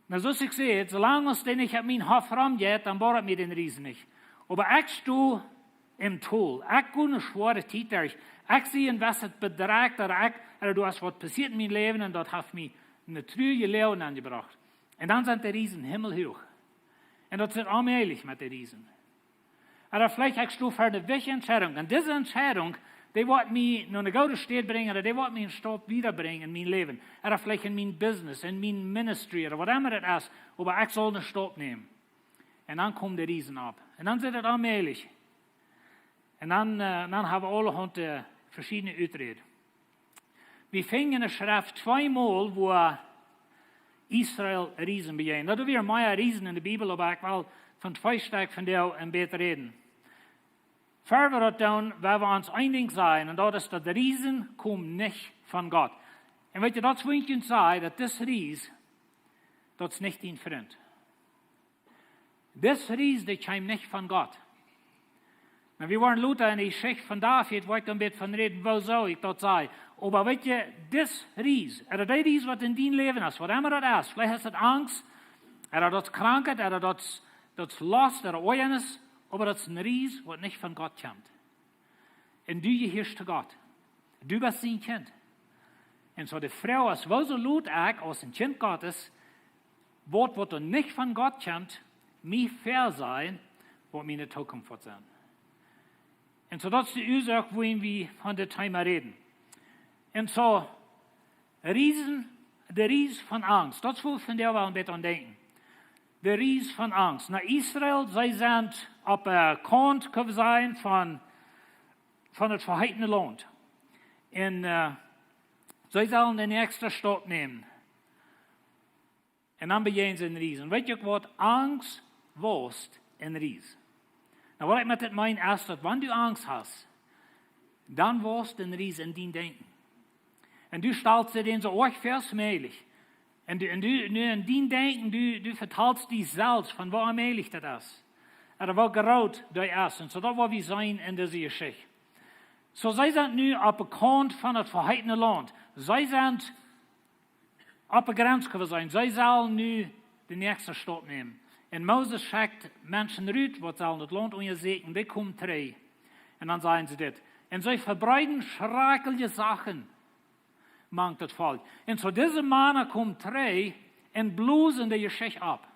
Nu, soo aus ekj säd, soo lang aus dee nich opp mien Hoff romjeit, dan boat mie dän Ries nich. Oba ekj sto em Tol. Ekj go eene schwoare Tiet derch. Ekj sie een bät bedrekjt, ooda ekj, ooda doa es waut passieet en mien Läwen un daut haft mie eene truarje Loag aunjebrocht. Un dan sent de Riesen himmelhuach. Un daut es onmäajlich met de Riesen. Ooda veleicht ekj sto ver eene wichtje Entscheidunk. Un dise Entscheidunk, dee woat mie no eene goode Städ brinjen, ooda dee woat mie een Staup wieda brinjen en mien Läwen. Ooda veleicht en mien Business, en mien Ministry, ooda whatever daut es. Oba ekj saul een Staup nämen. Un dan komen de Riesen opp. Un dan sent et onmäajlich. Un dan, äh, dan hab wie aulahaunt, äh, veschiedne Uträd. Wie finjen en de Schreft tweemol, wua Israel Riesen bejäajent. Daut doa wieren mea Riesen en de Bibel, oba ekj well von twee Stekj von dee een bät räden. Ver wie daut doonen, well wie ons een Dinkj sajen, un daut es, daut de Riesen komen nich von Gott. Un weet jie, daut es, wua ekj junt saj, daut dis Ries, daut es nich dien Frint. Dis Ries, dee kjeem nich von Gott. Nu, wie woaren lota en de Jeschicht von David, woa ekj dan een bät von räden, wuarom ekj daut saj. Oba weet jie, dis Ries, ooda dee Ries, waut en dien Läwen es, whatever daut es, veleicht es et Angst, ooda daut es Krankheit, ooda daut es, daut es Lost, ooda Oajanis, oba daut es een Ries, waut nich von Gott kjemt. Un du jehieescht to Gott. Du best sien Kjint. Un soo de Froag es, wuarom lot ekj aus een Kjint Gottes waut, waut doa nich von Gott kjemt, mie väasajen, waut miene Tookunft woat sennen? Un soo daut es de Uasoak, wuarom wie von dit Thema räden. Un soo, Riesen, de Ries von Angst. Daut es, wua wie vondoag wel een bät aun denkjen. De Ries von Angst. Nu, Israel, see sent opp, äh, Kaunt, kjenn wie sajen, von, von daut veheetne Launt. Un, äh, see sellen dän näakjsten Staup nämen. Un dan bejäajnen see een Ries. Un weet jie uk waut? Angst wausst een Ries. Nu, waut ekj met dit meen, es daut, wan du Angst hast, dan wausst een Ries en dien Denkjen. Un du stalst die dän soo oajch väa aus mäajlich. Un du, un du, nu en dien Denkjen, du, du vetalst die selfst von woo onmäajlich daut es. Ooda woo groot daut es. Un soo daut woa wie seenen en dise Jeschicht. Soo, see sent nu opp de Kaunt von daut veheetne Launt. See sent opp de Grenz, kjenn wie sajen. See sellen nu dän näakjsten Staup nämen. Un Moses schekjt Menschen rut, waut sellen daut Launt unjasieekjen. Dee komen trigj. Un dan sajen see dit. Un see vebreeden schrakjliche Sachen mank daut Volkj. Un soo dise Mana komen trigj un blosen de Jeschicht opp.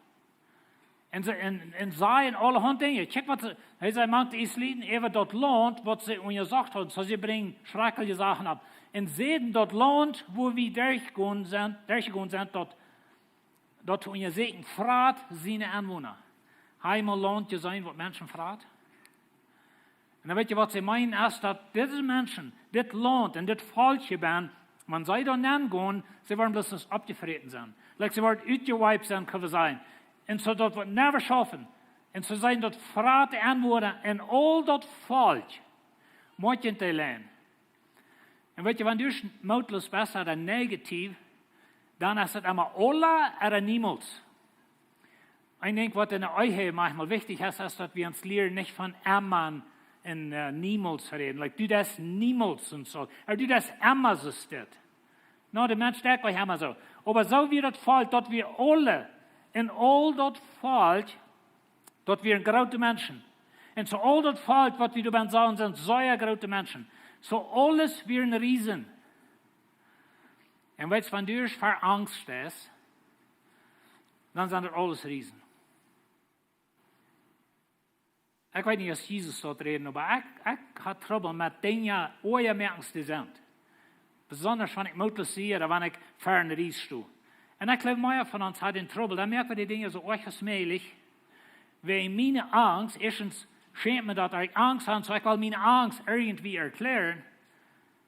Un see, un, un sajen aulahaunt Dinja. Kjikj waut see, hee säd, mank de Israeliten äwa daut Launt, waut see unjasocht hauden. Soo, see brinjen schrakjliche Sachen opp. Un säden, daut Launt, wua wie derchjegonen sent, derchjegonen sent, daut, daut to unjasieekjen, frat siene Enwona. Hast du mol Launt jeseenen, waut Menschen frat? Un dan weet jie, waut see meenen, es daut dise Menschen, dit Launt un dit Volkj hia benn, wan see doa nengonen, see woaren bloos oppjefräten sennen. Like, see woaren utjewiept sennen, kjenn wie sajen. Un soo daut woat never schaufen. Un soo sent daut frat Enwona un aul daut Volkj. Mott jie daut leewen. Un weet jie, wan du mootloos best ooda negativ, dan es et emma ooda ooda niemols. Ekj denkj, waut en de Ehe maunchmol wichtich es, es daut wie ons lieren, nich von emma un, äh, niemols räden. Like, du deist niemols un soo. Ooda du deist emma soo, steit. Nu, de Mensch denkjt nich emma soo. Oba soo wia daut Volkj, daut wie aule, en aul daut Volkj, daut wieren groote Menschen. Un soo aul daut Volkj, waut wie doa benn sagen, sent sea groote Menschen. Soo aules wieren Riesen. Un weetst, wan du ver Angst steist, dan sent daut aules Riesen. Ekj weet nich, aus Jesus daut räden, oba ekj, ekj hab Trubbel met Dinja, oaja moakjen, dee sent. Besonda wan ekj mootloos sie, ooda wan ekj ver een Ries sto. Un ekj jleew, mea von ons haft dän Trubbel, dan moak wie dee Dinja soo oajch aus mäajlich. Wäajen miene Angst, ieeschtens schämt mie daut, daut ekj Angst hab, soo ekj well miene Angst irjentwoo erkjlären.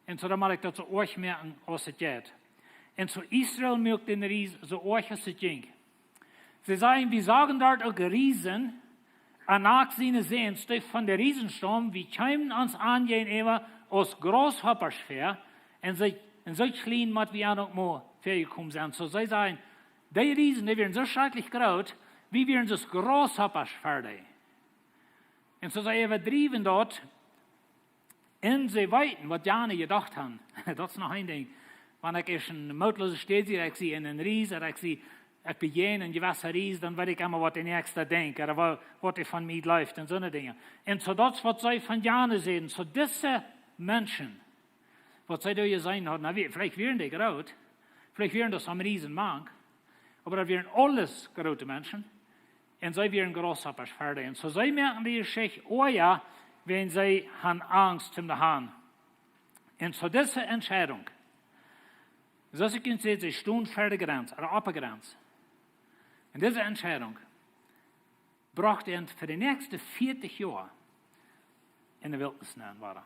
Un soo dan mott ekj daut soo oajch moakjen aus et jeit. Un soo Israel muak dän Ries soo oajch aus et jinkj. See säden, wie sagen doa uk Riesen, Anak siene Säns, dee von de Riesen staumen, wie kjeemen ons an jäajenäwa aus Grashoppasch väa, un soo, un soo kjlien mott wie an uk mau väajekomen sennen. Soo see säden, dee Riesen, dee wieren soo schrakjlich groot, wie wieren soo aus Grashoppasch väa dee. Un soo see äwadriewen daut, un see weeten, waut jane jedocht haben. Daut es noch een Dinkj. Wan ekj ieescht en mootloose Städ sie, ekj sie en een Ries, ooda ekj sie ekj bejäajen een jewessa Ries, dan weet ekj emma, waut de Näakjsta denkjt, ooda wa-, waut hee von mie jleeft un soone Dinja. Un soo daut, waut see von Jane säden, soo dise Menschen, waut see doa jeseenen hauden, na, wie, veleicht wieren dee groot, veleicht wieren daut soone Riesen mank, oba daut wieren aules groote Menschen, un see wieren Grasshoppasch fa dee. Un soo see moaken dee Jeschicht oaja, wan see han Angst om de Harn. Un soo dise Entscheidunk, soo aus ekj junt säd, see stunden ver de Grenz, ooda opp de Grenz. Un dise Entscheidunk brocht an fa de näakjste vieetich Joa en de Wiltnis nenn wada.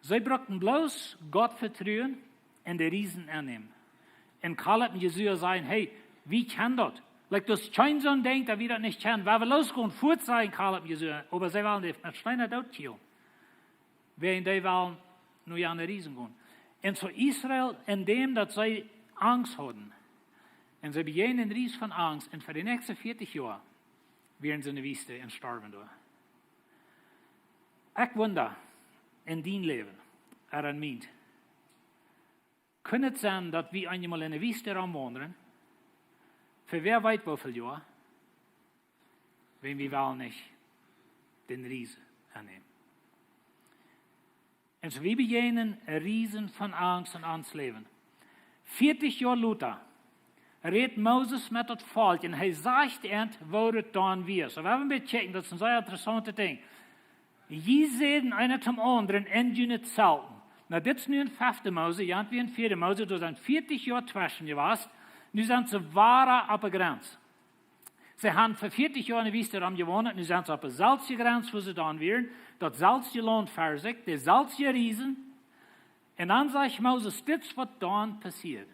See brukten bloos Gott vetruen un de Riesen aunnämen. Un Kaleb un Josua säden: "Hey, wie kjennen daut. Like, daut es kjeen soon Dinkj, daut wie daut nich kjennen. Wie wellen lossgonen, fuats", säden Kaleb un Josua. Oba see wullen dee met Steena doot killen, wiels dee wullen no jane Riesen gonen. Un soo Israel, en däm daut see Angst hauden, un see bejäajden een Ries von Angst, un fa de näakjste vieetich Joa wieren see en de Wiest un storwen doa. Ekj wunda, en dien Läwen, ooda en mient, kunn et sennen, daut wie eemol en de Wiest romwaundren, fa wäa weet woo väl Joa, wan wie wellen nich dän Ries aunnämen? Un soo, wie bejäajnen Riesen von Angst en ons Läwen. Vieetich Joa lota rät Moses met daut Volkj un hee sajcht an, woo daut dan wia. Soo, wie haben een bät kjikjen, daut es een sea interessauntet Dinkj. Jie säden eena toom aundren en june Zelten. Na, dit es nu en fefte Mose, jo, wie en vieede Mose, doa sent vieetich Joa tweschen jewast. Nu sent see wada opp de Grenz. See han fa vieetich Joa en de Wiest romjewaundelt, nu sent see opp de selwje Grenz, wua see dan wieren, daut selwje Launt ver sikj, de selwje Riesen. Un dan sajcht Moses, dit es waut dan passieed.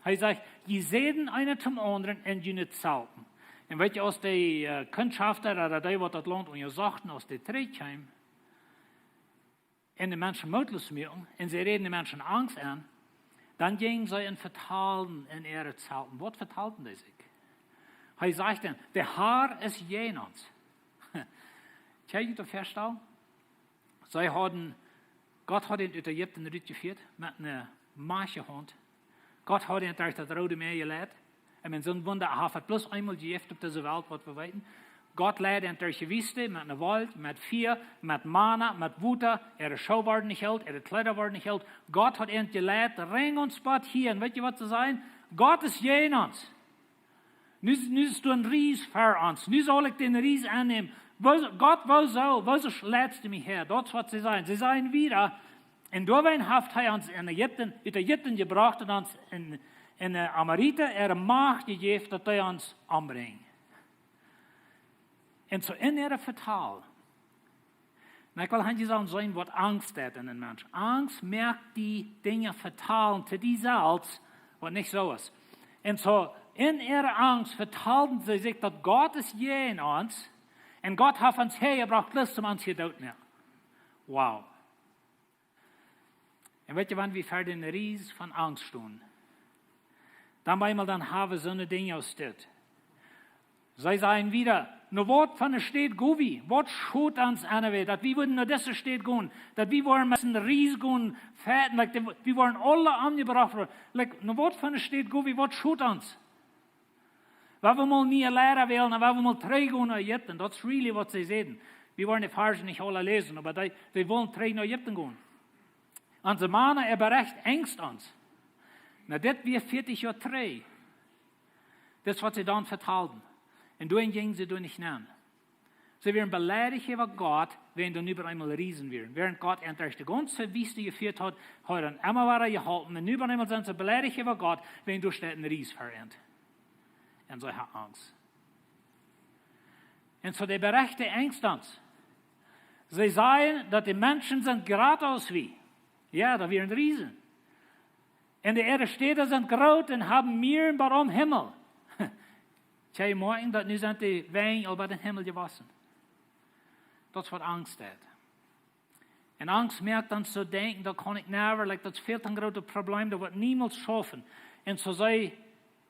Hee sajcht: "Jie säden eena toom aundren en june Zelten." Un weet jie, aus dee, äh, Kundschafta ooda dee, waut daut Launt unjasochten, aus dee trigjkjeemen, un de Menschen mootloos muaken, un see räden de Menschen Angst aun, dan jinjen see un vetalden en äare Zelten. Waut vetalden dee sikj? Hee sajcht dan: "De Har es jäajen ons." Kjenn jie daut väastalen? See hauden, Gott haud an ut Ägipten rutjefieet met eene majchtje Haunt. Gott haud an derch daut Roode Mäa jeleit. Un soon Wunda haft et bloos eemol jejäft opp dise Welt, waut wie weeten. Gott leid an derch de Wiest met eene Wolkj, met Fia, met Mana, met Wota. Äare Schoo worden nich oolt, äare Kjleeda worden nich oolt. Gott haud an jeleit, brinjt ons bat hia. Un weet jie, waut see säden? Gott es jäajen ons. Nu, nu es doa een Ries ver ons. Nu saul ekj dän Ries aunnämen. Woo-, Gott, wuarom, wuarom leitst du mie häa? Daut es, waut see säden. See säden wieda: "Un doawäajen haft hee ons en Ägipten, ut Ägipten jebrocht un ons en, en, äh, Amorita äare Macht jejäft, daut dee ons ombrinjen." Un soo en äare Vetal. Un ekj well hia sajen, waut Angst deit en een Mensch. Angst moakt die Dinja vetalen to die selfst, waut nich soo es. Un soo en äare Angst vetalden see sikj, daut Gott es jäajen ons. Un Gott haft ons häajebrocht, bloos om ons hia doot to moaken. Wow. Un weet jie, wan wie ver dän Ries von Angst stonen, dan bie eemol dan haben wie soone Dinja aus dit. See säden wieda: "No waut fa eene Städ go wie? Waut schot ons anyway, daut wie wudden no dise Städ gonen, daut wie wudden met een Ries gonen fighten, like, dee, wie wudden aule omjebrocht woaren. Like, no waut fa eene Städ go wie? Waut schot ons? Wie wellen mol niee Liera wälen, un wie wellen mol trigjgonen no Ägipten." Daut es really waut see säden. Wie woaren de Varsch nich aula läsen, oba dee, dee wullen trigj no Ägipten gonen. Onse Mana, äa Berecht angst ons. Na, dit wia vieetich Joa trigj. Dit es waut see dan vetalden. Un doawäajen jinjen see doa nich nenn. See wieren beleidicht äwa Gott, wiels doa nu opp eemol Riesen wieren. Wiels Gott an derch de gaunze Wiest jefieet haud, haud an emma wada jeholpen. Un nu opp eemol sent see beleidicht äwa Gott, wiels doa steit een Ries ver an. Un see hauden Angst. Un soo de Berechte angst ons. See säden, daut de Menschen sent jrata aus wie. Jo, daut wieren Riesen. Un de äare Städa sent groot un haben Muaren bat aum Himmel. Tja, jie moakjen daut, nu sent de Wenj aul bat dän Himmel jewossen. Daut es waut Angst deit. Un Angst moakt ons soo denkjen, daut kaun ekj never, like, daut es väl to een grootet Problem, daut woat niemols schaufen. Un soo see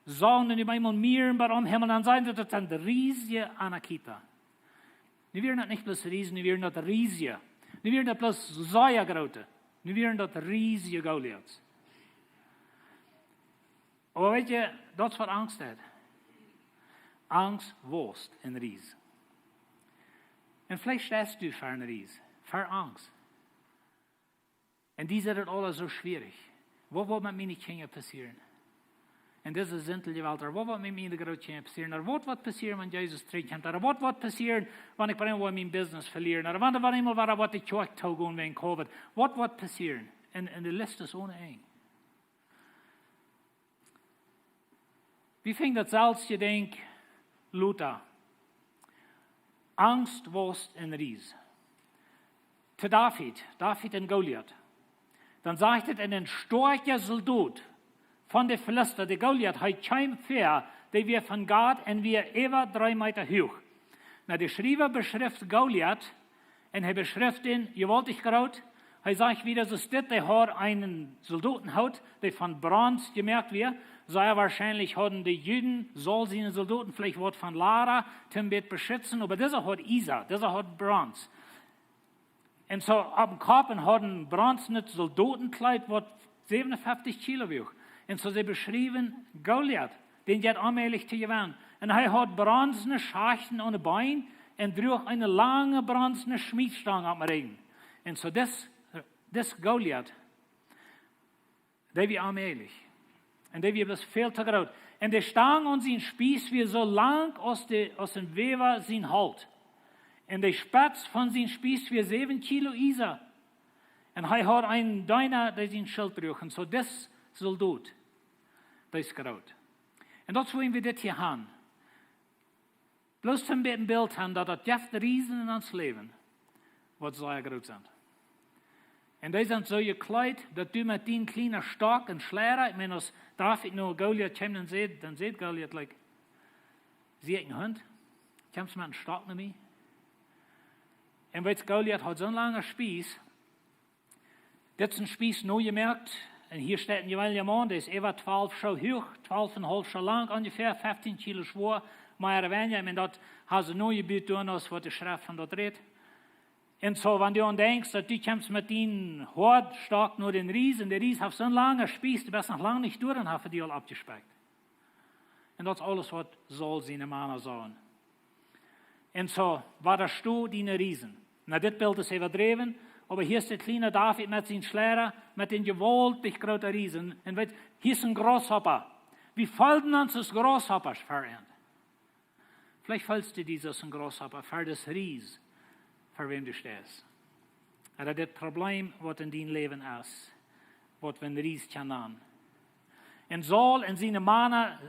sajen nu opp eemol Muaren bat aum Himmel, dan säden see, daut sent riesje Anakita. Nu wieren daut nich bloos Riesen, nu wieren daut riesje. Nu wieren daut bloos sea groote. Nu wieren daut riesje Goliaths. Oba weetst, daut es waut Angst deit. Angst woakst een Ries. Un veleicht steist du ver een Ries, ver Angst. Un dee sent daut aules soo schwierich. Waut woat met miene Kjinja passieren? En dise sintelje Welt, ooda waut woat met miene Grootkjinja passieren? Ooda waut woat passieren, wan Jesus trigjkjemt? Ooda waut woat passieren, wan ekj bie mien Business velieren? Ooda wan, wan eemol woat de Kjoakj toogonen wäajen Covid? Waut woat passieren? Un, un de List es onen Enj. Wie finjen daut selfst, ekj denkj, Lothar. Angst woakst een Ries. To David, David un Goliat. Dan sajcht et, en een stoakja Soldot von de Filista, de Goliat, hee kjeem väa, dee wia von Gott un wia äwa dree Meeta huach. Na, de Schriewa beschrift Goliat, un hee beschrift am jewaultich groot. Hee sajcht wieda, soo steit, hee haud eenen Soldotenhoot, dee von Brons jemoakt wia. Sea woarschienlich hauden de Juden, Saul siene Soldoten, veleicht waut von Lara, toom bät beschitzen, oba dise haud Iesa, dise haud Brons. Un soo oppem Kopp un haud een bronsnet Soldotenkjleet, waut säwenuntachentich Kilo wieech. Un soo see beschriewen Goliat, dän jeit onmäajlich to jewennen. Un hee haud bronsne Schachten aun de Been un druach eene lange bronsne Schmietstang oppem Rigjen. Un soo dis, dis Goliat, dee wia onmäajlich. Un dee wia bloos väl to groot. Un de Stang aun sien Spieß wia soo lang aus de, aus een Wäwa sien Holt. Un de Spetz von sien Spieß wia säwen Kilo Iesa. Un hee haud eenen Deena, dee sien Schilt druach. Un soo dis Soldot, dee es groot. Un daut es wuarom wie dit hia haben. Bloos toom een Bilt haben, daut daut jeft Riesen en ons Läwen, waut sea groot sent. Un dee sent soo jekjleet, daut du met dien kjlienen Stock un Schliera, ekj meen, aus David no Goliat kjeem, dan säd, dan säd Goliat, like, sie ekj een Hunt? Kjemst met een Stock no mie? Un weetst, Goliat haud soon langen Spieß, dit es een Spieß nojemoakt. Un hia steit een jeweilicha Maun, dee es äwa twalf Schoo huach, twalf un haulf Schoo lang onjefäa, feftieen Kilo schwoa, mea ooda weinja. Un daut haben see nojebut, dan aus waut de Schreft von daut rät. Un soo, wan du aun denkjst, daut du kjemst met dien Hoadstok no dän Ries, un de Ries haft soon langen Spieß, du best noch lang nich doa, dan haft hee die aul oppjespikjat. Un daut es aules, waut Saul siene Mana sajen. Un soo, wadastoh diene Riesen. Na, dit Bilt es äwadräwen, oba hia es de kjliene David met sien Schliera, met dän jewaultich grooten Riesen. Un weetst, hia es een Grasshoppa. Wie feelen ons aus Grasshoppas ver am. Veleicht feelst du die aus een Grasshoppa ver dis Ries, ver wäm du steist. Ooda dit Problem, waut en dien Läwen es, waut wie een Ries kjennen nanen. Un Saul un siene Mana,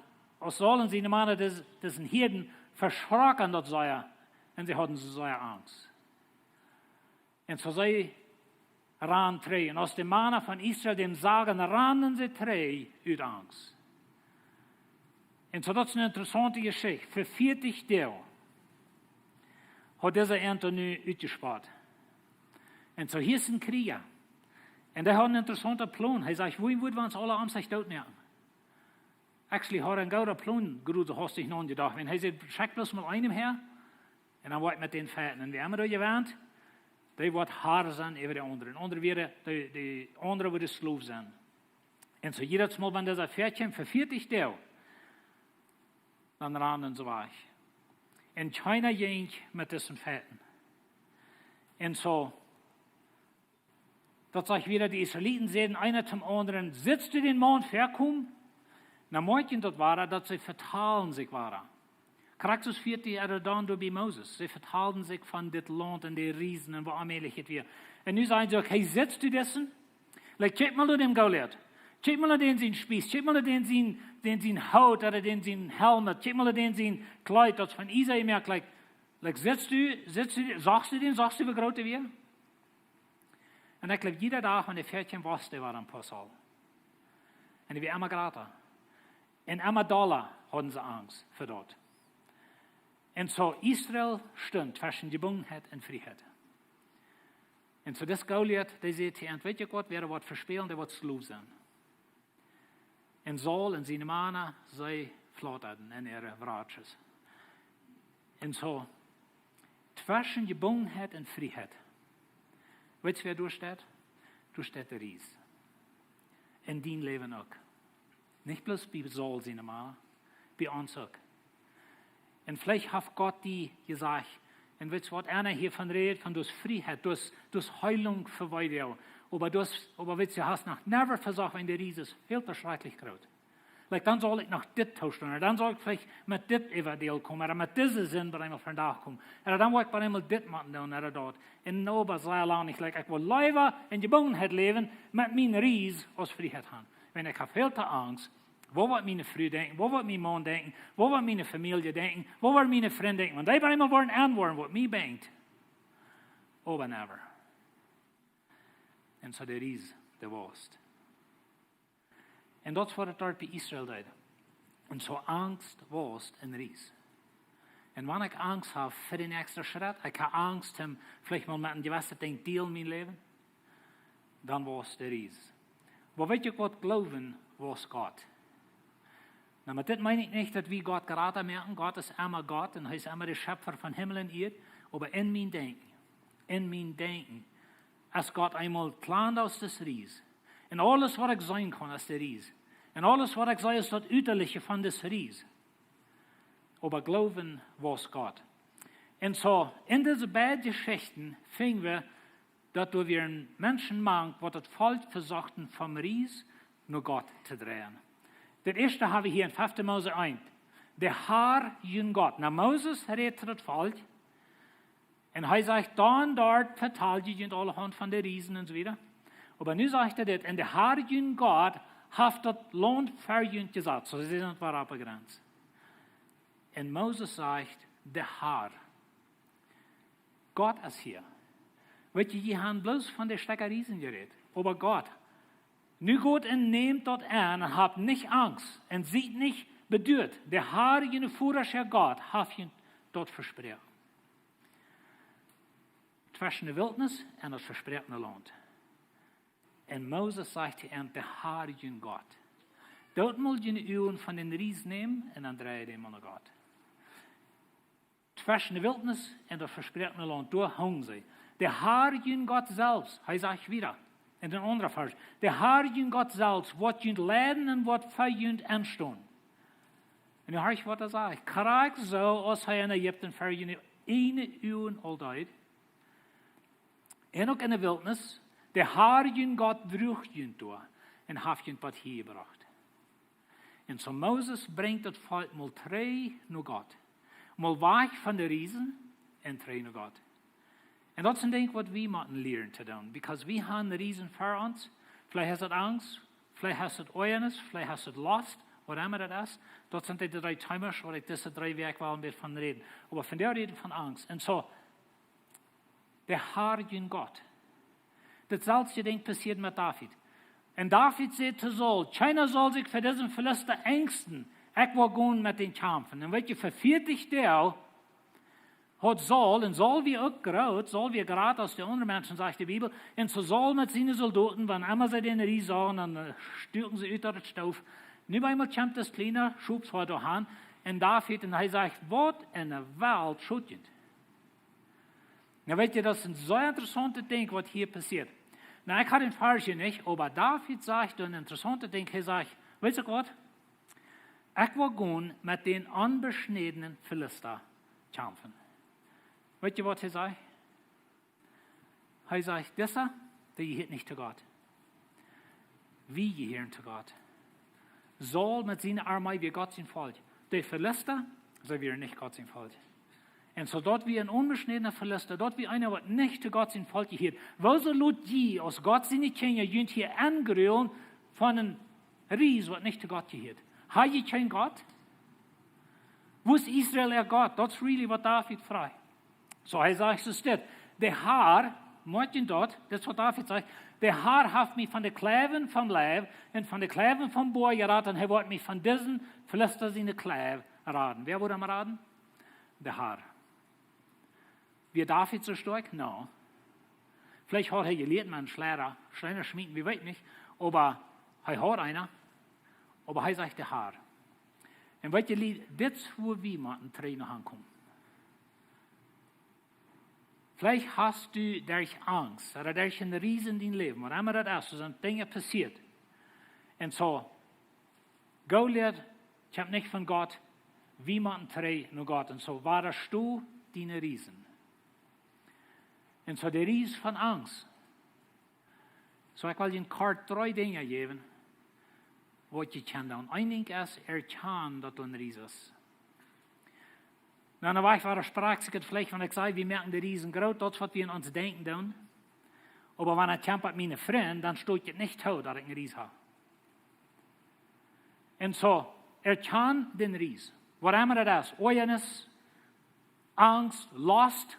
aus Saul un siene Mana dis, disen Hieed veschrocken daut sea, un see hauden sea Angst. Un soo see rannen trigj. Un aus de Mana von Israel dän sagen, rannen see trigj ut Angst. Un soo, daut es eene interessaunte Jeschicht. Fa vieetich Doag haud dise Ent nu utjespat. Un soo, hia es een Kjrieja. Un dee haud een interessaunten Plon. Hee sajcht, woo woa wie ons aule omsich dootmoaken? Actually, haud een gooda Plon, Grude haud sikj noch jedocht. Un hee säd, schekj bloos mol eenen häa, un dan woa ekj met dän fighten. Un wäa emma doa jewant, dee woat Har sennen äwa de aundre. Un aundre wieren, de, de aundre wieren Sklow sennen. Un soo jiedet Mol, wan dee sikj vekjeem fa vieetich Doag, dan randen see wajch. Un kjeena jinkj met disen fighten. Un soo, daut sajcht wieda, de Israeliten säden eena toom aundren: "Sitst du dän Maun väakomen?" Na, moakjen daut wia, daut see vetalden sikj wada. Krakjt soo aus vieetich Joa dan doa bie Moses. See vetalden sikj von dit Launt un de Riesen un woo onmäajlich et wia. Un nu sajen see: "Okay, sitst du disen? Like, kjikj mol no dän Goliat. Kjikj mol no dän sien Spieß. Kjikj mol no dän sien, dän sien Hoot, ooda dän sien Helm. Kjikj mol no dän sien Kjleet, daut es von Iesa jemoakt. Like, like, sitst du, sitst du, sachst du dän, sachst du, woo groot hee wia?" Un ekj jleew, jieda Dach, wan dee väakjeem, wia dee wada een poa Zoll. Un dee wia emma jrata. Un emma dolla hauden see Angst fa daut. Un soo Israel stunt tweschen Jebungenheit un Frieheit. Un soo dis Goliat, dee säd to an: "Weetst du waut, wäa woat vespälen, dee woat Sklow sennen." Un Saul un siene Mana, see flautaden en äare Wratsches. Un soo, tweschen Jebungenheit un Frieheit. Weetst du, wäa doa steit? Doa steit de Ries. En dien Läwen uk. Nich bloos bie Saul siene Mame, bie ons uk. Un veleicht haft Gott die jesajcht, un weetst waut, eena hia von rät, von daut Frieheit, daut, daut Heilung fa wee dee. Oba daut, oba weetst, du hast noch never vesocht, wan de Ries es väl to schrakjlich groot. Like, dan saul ekj noch dit toostonen, dan saul ekj veleicht met dit äwa däl komen, ooda met dise Sind bie eemol vondoag komen, ooda dan woa ekj bie eemol dit motten doonen, ooda daut. Un oba soo lang nich, like, ekj well leewa en Jebungenheit läwen met mien Ries aus Frieheit han. Wan ekj hab väl to Angst, waut woat miene Fru denkjen, waut woat mien Maun denkjen, waut woat miene Famielje denkjen, waut woaren miene Frind denkjen, wan dee bie eemol woaren enwoaren, waut mie binjt. Oba never. Un soo de Ries, dee waust. Un daut es waut et doa bie Israel deed. Un soo Angst waust en Ries. Un wan ekj Angst hab fa dän näakjsten Schrett, ekj hab Angst, am veleicht mol met een jewesset Dinkj deal en mien Läwen, dan waust de Ries. Oba weetst du waut, Gloowen waust Gott. Nu, met dit meen ekj nich, daut wie Gott jrata moaken. Gott es emma Gott un hee es emma de Schepfa von Himmel un Ieed. Oba en mien Denkjen, en mien Denkjen, es Gott eemol kjlanda aus dis Ries. Un aules waut ekj seenen kaun es de Ries. Un aules waut ekj see es daut Utaliche von dis Ries. Oba Gloowen waust Gott. Un soo, en dise beid Jeschichten finj wie, daut doa wieren Menschen mank, waut daut Volkj vesochten vom Ries no Gott to dreien. Daut ieeschte hab wie hia en fefte Mose eent. De Har, jun Gott. Nu, Moses rät to daut Volkj. Un hee sajcht, dan doa vetalden jie junt aulahaunt von de Riesen un soo wieda. Oba nu sajcht hee dit, un de Har, jun Gott, haft daut Launt fa junt jesat. Soo, see sent wada opp de Grenz. Un Moses sajcht, de Har. Gott es hia. Weetst du, jie han bloos von de Stekja Riesen jerät. Oba Gott. Nu got un nämt daut aun un hab nich Angst un siet nich beduat. De Har, jun Vodasch Gott, haft junt daut vesproaken. Tweschen de Wiltnis un daut vesproakne Launt. Un Moses sajcht to an, de Har, jun Gott. Doot mol june Uagen von dän Ries nämen un dan dreit dee mol no Gott. Tweschen de Wiltnis un daut vesproakne Launt, doa hungen see. De Har, jun Gott selfst, hee sajcht wieda, en dän aundren Varsch, de Har, jun Gott selfst, woat junt leiden un woat fa junt enstonen. Un nu horch waut hee sajcht. Krakjt soo aus hee en Ägipten fa june ieejne Uagen aul deed. Un uk en de Wiltnis, de Har, jun Gott, druach junt doa un haft junt bat hia jebrocht. Un soo Moses brinjt daut Volkj mol trigj no Gott. Mol wajch von de Riesen un trigj no Gott. Un daut es een Dinkj waut wie motten lieren to doonen, because wie han Riesen ver ons. Veleicht es daut Angst, veleicht es daut Oajanis, veleicht es daut Lost, whatever daut es. Daut sent de dree Themas, waut ekj dise dree Wäakj well een bät von räden. Oba vondoag räden von Angst. Un soo, de Har, jun Gott. Daut selwje Dinkj passieed met David. Un David säd to Saul, kjeena saul sikj fa disen Filista enjsten. Ekj woa gonen met dän kjamfen. Un weetst du, fa vieetich Doag haud Saul, un Saul wia uk groot, Saul wia jrata aus de aundre Menschen, sajcht de Bibel, un soo Saul met siene Soldoten, wan emma see dän Ries sagen, dan, äh, stuaken see ut daut Stoof. Nu bie eemol kjemt daut kjliene Schopshoad doa aun, un David, un hee sajcht, waut en de Welt schot junt? Nu weetst du, daut es een sea interessauntet Dinkj waut hia passieet. Nu, ekj hab dän Varsch hia nich, oba David sajcht een interessauntet Dinkj, hee sajcht, weetst du waut? Ekj woa gonen met dän onbeschnädnen Filista kjamfen. Weetst du waut hee sajcht? Hee sajcht, disa, dee jehieet nich to Gott. Wie jehieren to Gott. Saul met siene Armee wia Gott sien Volkj. De Filista, see wieren nich Gott sien Volkj. Un soo daut wia een onbeschnädna Filista, daut wia eena waut nich to Gott sien Volkj jehieet. Wuarom lot jie aus Gott siene Kjinja junt hia aungrullen von een Ries waut nich to Gott jehieet? Ha jie kjeen Gott? Wua es Israel äa Gott? Daut es really waut David fruach. Soo, hee sajcht, soo steit, de Har, moakt junt daut, daut es waut David sajcht, de Har haft mie von de Kjleiwen vom Leib un von de Kjleiwen vom Boa jerat un hee woat mie von disen Filista siene Kjleiw raden. Wäa woat am raden? De Har. Wia David soo stoakj? No. Veleicht haud hee jelieet met een Schleida, Schleida schmieten, wie weet nich, oba hee haud eena, oba hee sajcht de Har. Un weetst du, Lied, dit es wua wie motten trigj no aunkomen. Veleicht hast du derch Angst, ooda derch een Ries en dien Läwen, waut emma daut es, doa sent Dinja passieet. Un soo, Goliat kjemt nich von Gott, wie motten trigj no Gott. Un soo, wua es du diene Riesen? Un soo de Ries von Angst. Soo, ekj well junt kort dree Dinja jäwen, waut jie kjennen doonen. Een Dinkj es, erkjanen daut du een Ries best. Nu, wan ekj wada sprakj, ekj haud veleicht, wan ekj saj, wie moaken de Riesen groot, daut es waut wie en ons Denkjen doonen. Oba wan ekj kjamp met miene Frind, dan sto ekj nich too daut ekj een Ries hab. Un soo, erkjan dän Ries. Whatever it is, Oajanis, Angst, Lost,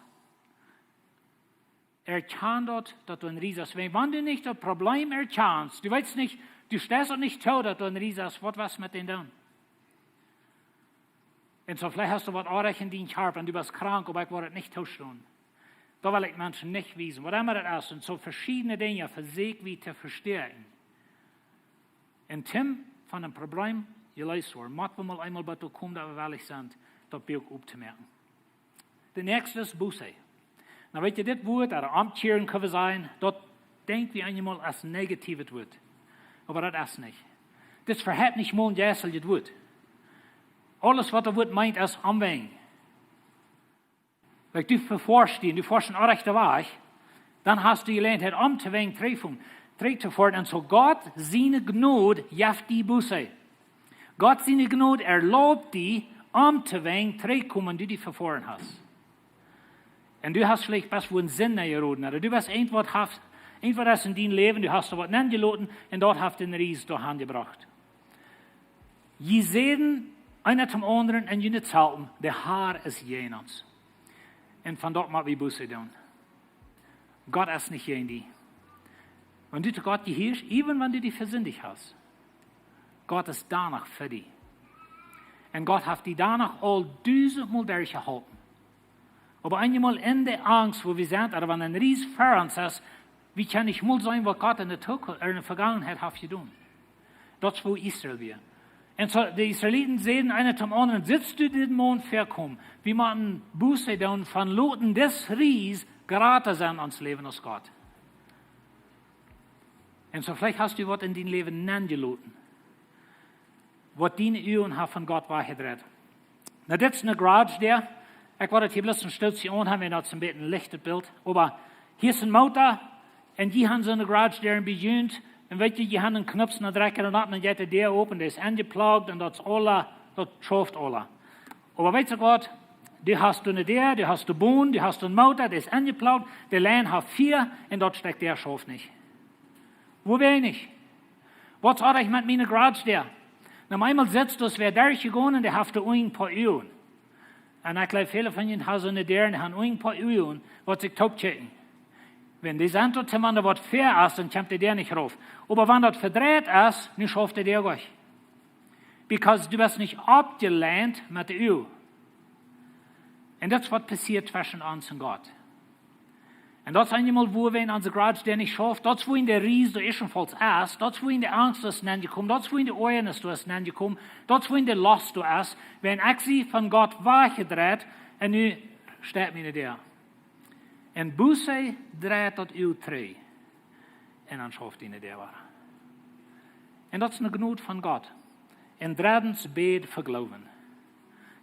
erkjan daut, daut du een Ries best. Wan, wan du nich daut Problem erkjanst, du weetst nich, du stellst daut nich too, daut du een Ries best, waut woascht met dän doonen? Un soo, veleicht hast du waut oajch en dien Kjarpa un du best krank, oba ekj woa daut nich toostonen. Daut well ekj Menschen nich wiesen. Whatever it is, un soo veschiedne Dinja vesieekj wie to vestäakjen. Un Tim, von een Problem jeleest woaren, mott wie mol eemol bie daut komen, daut wie wellich sent, daut Buak optomoaken. De näakjste es Buße. Nu weet jie, dit Wuat, ooda omkjieren kjenn wie sajen, daut denkj wie eenjemol aus een negatiewet Wuat. Oba daut es nich. Dit es äwahaupt nich mol een jeisteljet Wuat. Aules waut daut Wuat meent es omwenjen. Wan du vefoascht, du foascht een orrajchta Wajch, dan hast du jelänt, omtowenjen, trigj to foaren. Trigj to foaren. Un soo Gott siene Jnod jeft die Buße. Gott siene Jnod erlaubt die, omtowenjen, trigjkomen, du die vefoaren hast. Un du hast veleicht best wua en Sind nenjeroden, ooda du best irjentwaut haft, irjentwaut es en dien Läwen, du hast doa waut nenjeloten un daut haft dän Ries doahan jebrocht. Jie säden eena toom aundren un jie selfst, de Har es jäajen ons. Un von daut mott wie Buße doonen. Gott es nich jäajen die. Wan du to Gott jehieescht, even wan du die vesindicht hast, Gott es doano fa die. Un Gott haft die doano aul dusentmol derchjeholpen. Oba eenjemol en de Angst, wua wie sent, ooda wan een Ries ver ons es, wie kjennen nich mol seenen, waut Gott en de Tookunft, ooda en de Vegangenheit haft jedonen. Daut es wua Israel wia. Un soo, de Israeliten säden eena toom aundren: Sitst du dit Maun väakomen? Wie motten Buße doonen von loten dis Ries jrata sennen en ons Läwen aus Gott. Un soo veleicht hast du waut en dien Läwen nenjeloten, waut diene Uagen haft von Gott wajchjedreit. Nu, dit es eene Garage Door. Ekj wull daut hia bloos een Stootje aunhoolen, wan daut een bät een lichtet Bilt. Oba hia es een Motor. Un dee han soone Garage Door bejunt. Un weet jie, dee han een Knoop, dan drekjt eena doa opp, dan jeit de Door op, dee es enjeplugged un daut es aula, daut schauft aula. Oba weetst du waut? Du hast eene Door, du hast de Bon, du hast een Motor, dee es enjeplugged, de Lien haft Fia un daut Stekj Door schauft nich. Woo wia ekj? Waut es oajch met miene Garage Door? Nu, eemol sitst du, aus wia derchjegonen, dee haft doa een poa Uagen. Un ekj jleew, väle von junt haben soone Door, dee haben een poa Uagen, waut sikj toopkjikjen. Wan dee sent doa, wan waut väa es, dan kjemt de Door nich rauf. Oba wan daut vedreit es, nu schauft de Door uk. Because du best nich oppjelient met de Uagen. Un daut es waut passieet tweschen ons un Gott. Un daut es eenjemol, wua wie en onse Garage Door nich schaufen, daut es wua de Ries doa es un faulsch es, daut es wua de Angst es nenjekomen, daut es wua de Oajanis doa es nenjekomen, daut es wua de Lost doa es, wan ekj sie von Gott wajchjedreit un nu steit miene Door. Un Buße dreit daut Uag trigj. Un dan schauft diene Door wada. Un daut es eene Jnod von Gott. Un dreddens, bäd fa Gloowen.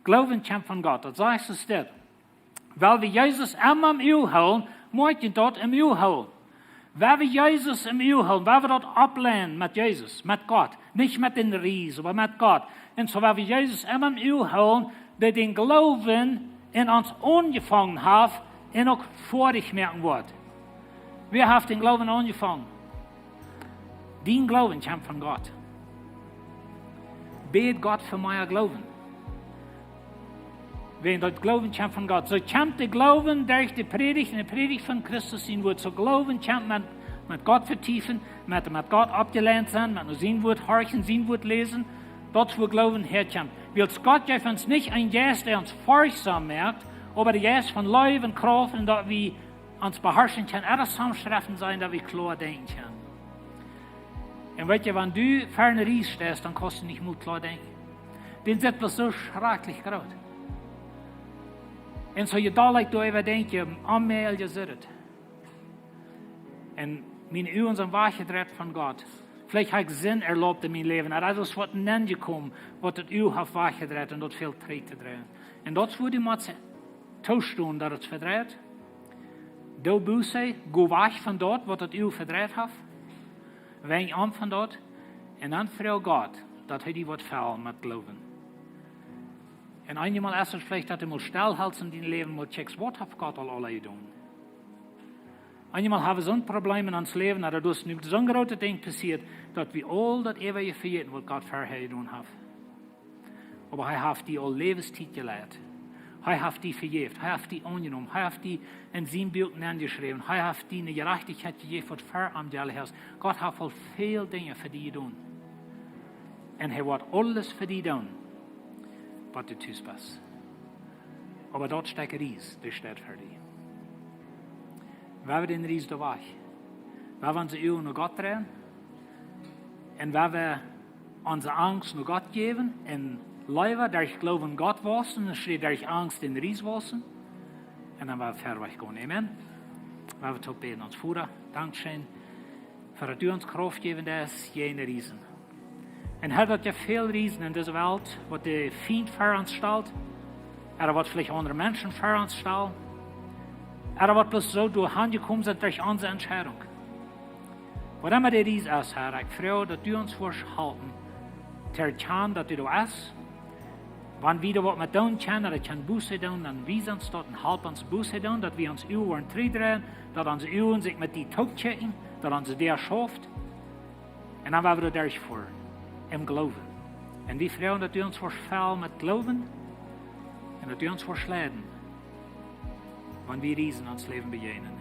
Gloowen kjemt von Gott. Daut sajcht soo dit: Wan wie Jesus emma em Uag hoolen, mott wie daut em Uag hoolen. Wan wie Jesus em Uag hoolen, wan wie daut oppläwen met Jesus, met Gott, nich met dän Ries, oba met Gott. Un soo, wan wie Jesus emma em Uag hoolen, dee dän Gloowen en ons aunjefongen haft un uk foadich moaken woat. Wäa haft dän Gloowen aunjefongen? Dien Gloowen kjemt von Gott. Bäd Gott fa mea Gloowen. Wan daut Gloowen kjemt von Gott. Soo kjemt de Gloowen derch de Prädicht un de Prädicht von Christus sien Wuat. Soo Gloowen kjemt met, met Gott vetiefen, met, met Gott oppjelient sennen, met no sien Wuat horchen, sien Wuat läsen. Daut es wua Gloowen häakjemt. Wiels Gott jeft ons nich eenen Jeist, dee ons forchtsom moakt, oba dän Jeist von Leew un Krauft un daut wie ons beharschen kjennen, ooda soo Schreften sajen, daut wie kloa denkjen kjennen. Un weetst du, wan du ver een Ries steist, dan kaust du nich mol kloa denkjen. Dee sitt bloos soo schrakjlich groot. Un soo je dolla ekj doaräwa denkj, je onmäajlicha sitt et. Un miene Uagen sent wajchjedreit von Gott. Veleicht hab ekj Sind erlaubt en mien Läwen. Daut es waut nenjekomen, waut daut Uagen haft wajchjedreit un daut väl trigj to dreien. Un daut es wua du motst toostonen, daut et vedreit. Doo Buße, go wajch von daut, waut daut Uagen vedreit haft. Wenj om von daut. Un dan froag Gott, daut hee die woat fellen met Gloowen. Un eenjemol es et veleicht, daut du mol stellhelst en dien Läwen, mol checkst, waut haft Gott aul aula jedonen. Eenjemol hab wie soon Problem en ons Läwen, daut es nu soon grootet Dinkj passieet, daut wie aul daut Eewje vejäten, waut Gott verhäa jedonen haft. Oba hee haft die aul Läwenstiet jelieet. Hee haft die vejäft, hee haft die aunjenomen, hee haft die en sien Buak nenjeschräwen, hee haft die eene Jerajchtichkjeit jejäft, waut ver am jelich es. Gott haft aul väl Dinja fa die jedonen. Un hee woat aules fa die doonen, waut du tus best. Oba daut Stekj Ries, daut steit fa die. Wie haben dän Ries doa wajch. Wie haben onse Uagen no Gott dreien. Un wie haben onse Angst no Gott jäwen. Un leewa derch Gloowen Gott wausen, un nich derch Angst dän Ries wausen. Un dan woa wie verwoat gonen. Amen. Wie haben to bäden, ons Voda. Dankscheen fa daut du ons Krauft jäwen deist, jene Riesen. Un Herr, daut jeft väl Riesen en dise Welt, waut de Fient ver ons stalt, ooda waut veleicht aundre Menschen ver ons stalen, ooda waut bloos soo doa aunjekomen sent derch onse Entscheidunk. Waut emma de Ries es, Herr, ekj froag, daut du ons woascht halpen, to erkjanen, daut du doa best. Wan wie doa waut met doonen kjennen, daut kjennen Buße doonen, dan wies ons daut un halp ons Buße doonen, daut wie ons Uagen trigjdreien, daut onse Uagen sikj met die toopkjikjen, daut onse Däa schauft. Un dan woa wie doa derchfoaren, em Gloowen. Un wie froagen, daut du ons woascht fellen met Gloowen un daut du ons woascht leiden, wan wie Riesen en ons Läwen bejäajnen.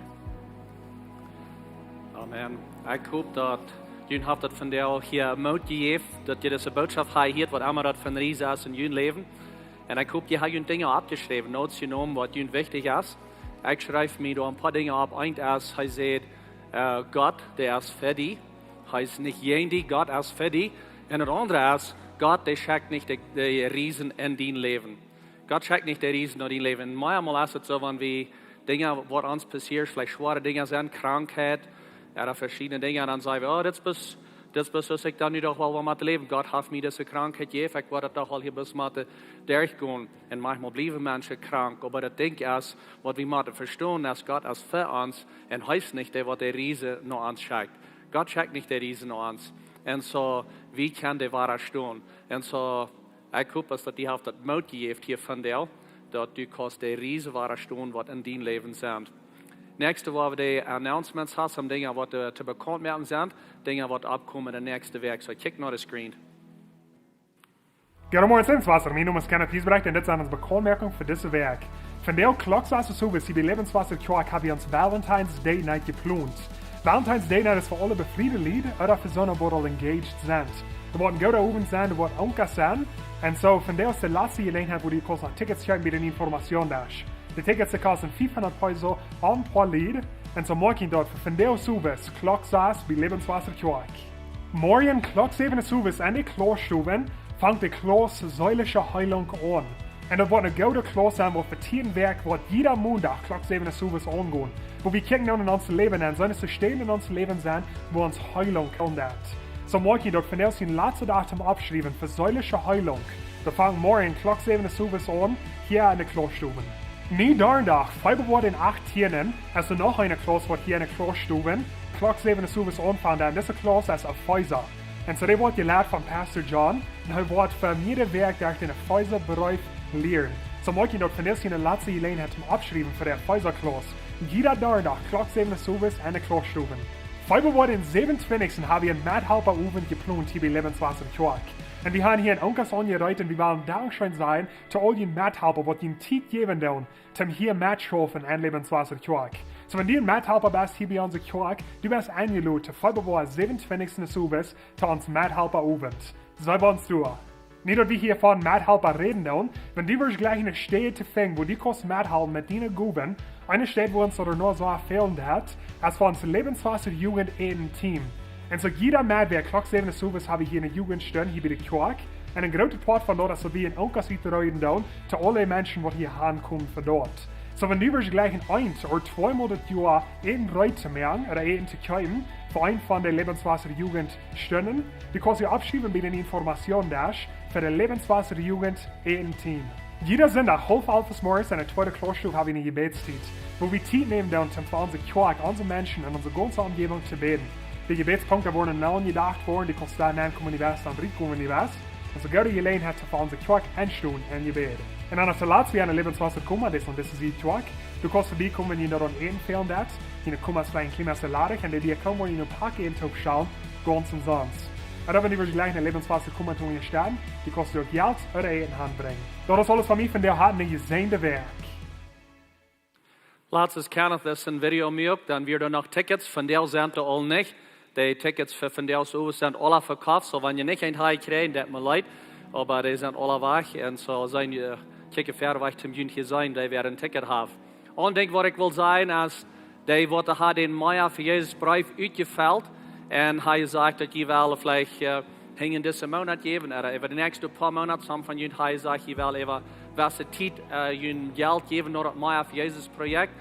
Amen. Ekj hop, daut jun haft daut vondoag hia Moot jejäft, daut jie dise Bootschoft hia hieet, waut emma daut fa een Ries es en jun Läwen. Un ekj hop, jie haben jun Dinja oppjeschräwen, Noten jenomen, waut jun wichtich es. Ekj schreef mie doa een poa Dinja opp. Eent es, hee säd, äh, Gott, dee es fa die. Hee es nich jäajen die, Gott es fa die. Un daut aundre es, Gott, dee schekjt nich de, de Riesen en dien Läwen. Gott schekjt nich de Riesen no dien Läwen. Un meamol es et soo, wan wie Dinja, waut ons passieet, veleicht schwoare Dinja sent, Krankheit, ooda veschiedne Dinja, dan saj wie, oh, dit es bloos, dit es bloos, soo aus ekj dan nu doch woll woa motten läwen. Gott haft mie dise Krankheit jejäft, ekj woa daut doch woll hia bloos motten derchgonen. Un maunchmol bliewen Menschen krank, oba daut Dinkj es, waut wie motten vestonen, es Gott es fa ons un hee es nich dee, waut de Riesen no ons schekjt. Gott schekjt nich de Riesen no ons. Un soo, wie kjennen dee wadastonen. Un soo, ekj hop, daut du hast daut Moot jejäft hia vondoag, daut du kaust de Riesen wadastonen, waut en dien Läwen sent. Näakjste woa wie de Announcements haben, Dinja, waut, äh, to bekaunt moaken sent, Dinja, waut oppkomen de näakjste Wäakj. Soo, kjikj no de screen. Goodemorjen, Lebenswasser. Mien Nomen es Kenneth Giesbrecht un dit sent onse Bekauntmoakjungen fa dise Wäakj. Vondoag, Klock sass owes, hia bie Lebenswasser Kjoakj, hab wie ons Valentine's Date Night jeplont. Valentine's Date Night es fa aule befriede Lied ooda fa soone, waut aul engaged sent. Daut woat een gooda Owent sennen, daut woat Onkas sennen. Un soo, vondoag es de latste Jeläajenheit, wua du kaust noch Tickets kjeepen bie dän Informationsdesk. De Tickets, dee kosten fiefhundat Peso, een poa Lied. Un soo moak jie daut fa vondoag owes, Klock sass, bie Lebenswasser Kjoakj. Morjen, Klock säwen owes, en de Kloastowen, fangt de Kjlauss Seelische Heilunk aun. Un daut woat eene goode Kjlauss sennen, waut fa tieen Wäakj, woat jieda Mondach Klock säwen owes aungonen. Wua wie kjikjen en ons Läwen un seenen, daut doa Städen en ons Läwen sent, wua ons Heilunk aunkomen deit. Soo moak jie daut vondoag dän latsten Dach toom Oppschriewen fa Seelische Heilunk. Daut fangt morjen Klock säwen owes aun, hia en de Kloastowen. Niedernach, Februar dän achttienden, es doa noch eene Kjlauss, waut hia en de Kloastowen, Klock säwen owes aunfangt. Un dise Kjlauss es Efeesa. Un soo, dee woat jelieet von Pastor John, un hee woat fa mea Wäakj derch dän Efeesabreef lieren. Soo moak jie daut vondoag dän latsten Jeläajenheit toom Oppschriewen fa de Efeesa Kjlauss. Jieda Donnadach, Klock säwen owes en de Kloastowen. Februar dän säwenuntwintichsten hab wie een Methalpa Owent jeplont hia bie Lebenswasser Kjoakj. Un wie haben hia een Onkas aunjereet un wie wellen Dankscheen sajen to aul june Methalpa, waut june Tiet jäwen doonen, toom hia metschaufen en Lebenswasser Kjoakj. Soo, wan du een Methalpa best hia bie onse Kjoakj, du best enjelot, Februar säwenuntwintichsten owes, to ons Methalpa Owent. Soo, wan du, nu daut wie hia von Methalpa räden doonen, wan du woascht jlikj eene Städ to finjen, wua du kaust methalpen met diene Gowen, eene Städ, wua ons daut noch soo fälen deit, es von ons Lebenswasser Jugend Äten Team. Un soo jieda Moonat, Klock säwen owes, hab wie hia eene Jugendstund hia bie de Kjoakj. Un een grootet Poat von daut es, daut wie een Onkas utreiden doonen to aule Menschen, waut hia aunkomen von doa. So, wan du wurscht jleichen eent ooda tweemol daut Joa Äten reed to moaken ooda Äten to kjeepen fa eent von de Lebenswasser Jugend Stunden, du kaust die oppschriewen bie dän Informationsdesk fa de Lebenswasser Jugend Äten Team. Jieda Sindach haulf alf zemorjes enne tweede Klausstow hab wie eene Jebädstiet, wua wie Tiet nämen doonen, om fa onse Kjoakj, onse Menschen un onse gaunze Omjäwunk to bäden. De Jebädspunkten woaren nu aunjedocht woaren, du kaust doa nenkomen, wan du west, dan rutkomen, wan du west. Daut es eene goode Jeläajenheit, fa onse Kjoakj enstonen em Jebäd. Un dan aus latst wie aun de Lebenswasser komen, daut es aun dise Sied Kjoakj. Du kaust verbiekomen, wan du doa aun Äten fälen deist. Du kaust veleicht een kjlien bät ladich, un dee Diakon woat die een Poat Äten toopstalen, gaunz omsonst. Un dan, wan du wurscht jleichen aun de Lebenswasser komen, toom Städ, du kaust uk Jelt ooda Äten hanbrinjen. Daut es aules von mie vondoag, hab eene jesäajende Wäakj. Latst aus Kenneth dit Video muak, dan wieren doa noch Tickets, vondoag sent doa aul nich. De Tickets fa vondoag Owent sent aula vekoft, so wan jie nich eent haben jekjräajen, daut deit mie leet, oba dee sent aula wajch. Un soo sent jie, kjikj, wieda wajch toom junt hia seenen, dee wäa een Ticket haft. Een Dinkj waut ekj well sajen es, dee waut doa haud dän Mea fa Jesus Breef utjefelt un haud jesajcht daut jie wellen veleicht, äh, hinjen disen Moonat jäwen, ooda äwa de näakjste poa Moonat, some von junt haben jesajcht, jie wellen äwa jewesse Tiet, äh, jun Jelt jäwen no daut Mea fa Jesus Projekt.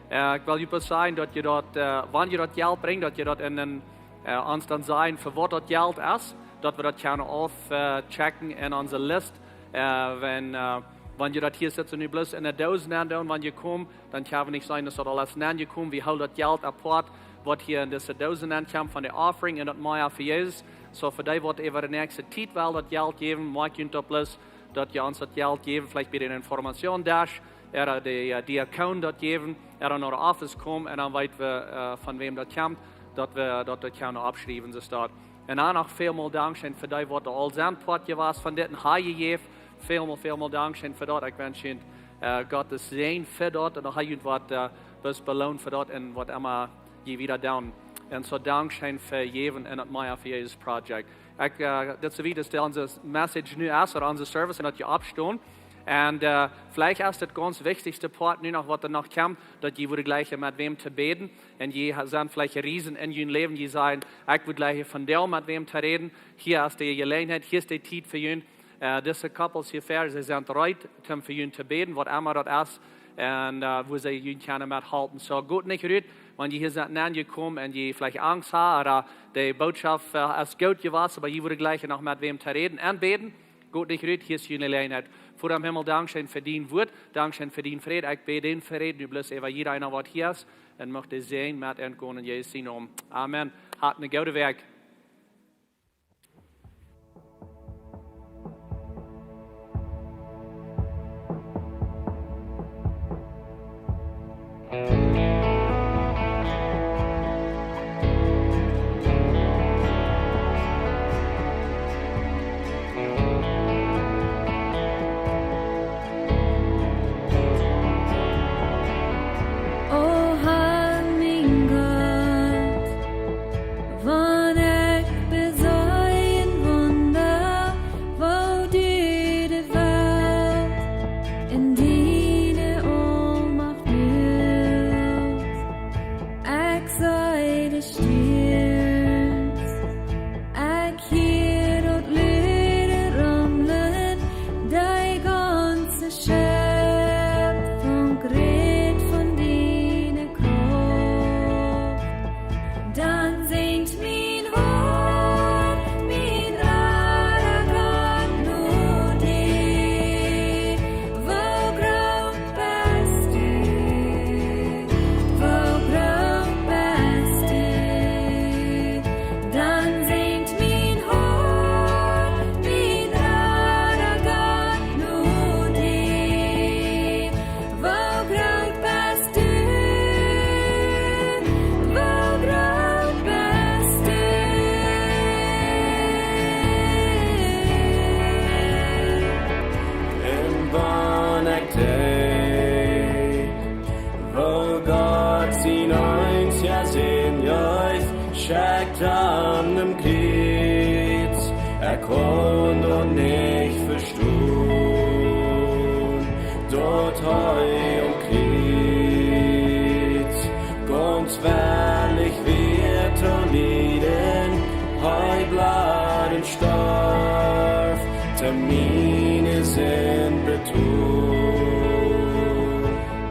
Äh, ekj well junt bloos sajen daut jie daut, äh, wan jie daut Jelt brinjen, daut jie daut en dän, äh, ons dan sajen, fa waut daut Jelt es, daut wie daut kjennen auf, äh, checken en onse List. Äh, wan, äh, wan jie daut hia sitten, nu bloos en de Doosen aundoonen, wan jie komen, dan kjenn wie nich seenen, daut daut aules aunjekomen. Wie hoolen daut Jelt apoat, waut hia en dise Doosen aunkjemt von de Offering un daut Mea fa Jesus. So, fa dee waut äwa de näakjste Tiet wellen daut Jelt jäwen, moakt junt daut bloos, daut jie ons daut Jelt jäwen, veleicht bie dän Informationsdesk, ooda de, äh, Diakon daut jäwen, ooda no de Office komen, un dan weet wie, äh, von wäm daut kjemt, daut wie daut, daut kjennen oppschriewen, soo daut. Un dan noch välmol Dankscheen fa dee waut aul sent Poat jewast von dit un haben jejäft. Välmol, välmol Dankscheen fa daut. Ekj wensch junt, äh, Gott sienen Säajen fa daut un dan hab jie waut, äh, bloos beloont fa daut un waut emma jie wieda doonen. Un soo Dankscheen fa jäwen en daut Mea fa Jesus Project. Ekj, äh, daut es soo wiet, daut onse Message nu es, ooda onse Service, un daut jie oppstonen. Un, äh, veleicht es daut gaunz wichtichste Poat nu noch, waut doa noch kjemt, daut jie wudden jleichen met wäm to bäden. Un jie ha-, sent veleicht Riesen en jun Läwen, jie sajen: "Ekj wudd jleichen vondoag met wäm to räden." Hia es de Jeläajenheit, hia es de Tiet fa junt. Äh, dise Couples hia ver, see sent reed, om fa junt to bäden, waut emma daut es. Un, äh, woo see junt kjennen methalpen. So, got nich rut, wan jie hia sent aunjekomen un jie veleicht Angst haben, ooda de Bootschoft, äh, es goot jewast, oba jie wudden jleichen noch met wäm to räden un bäden. Got nich rut, hia es june Jeläajenheit. Voda em Himmel, Dankscheen fa dien Wuat, Dankscheen fa dien Fräd. Ekj bäd dän Fräd nu bloos äwa jieda eena waut hia es, un mucht de Säajen met an gonen en Jesus sienen Nomen. Amen. Hat eene goode Wäakj. O Herr, mien Gott, wan ekj beseeh Wunda, woo du de Welt en diene Oolmacht hölst. Ekj see de Stierns, ekj hia daut lude Rumlen, de gaunze Schepfunk rät von diene Krauft. Dan sinjt mien Hoat, mien Rada Gott, no die, woo groot best du, woo groot best du. Dan sinjt mien Hoat, mien Rada Gott, no die, woo groot best du, woo groot best du. Un wan ekj denkj, woo Gott sien eensja Sän jeef, schekjt aun daut Kjriez, ekj kaun daut nich vestonen, daut hee aum Kjriez gaunz wellich wia to lieden, hee bleef un storf, om miene Sind to betolen.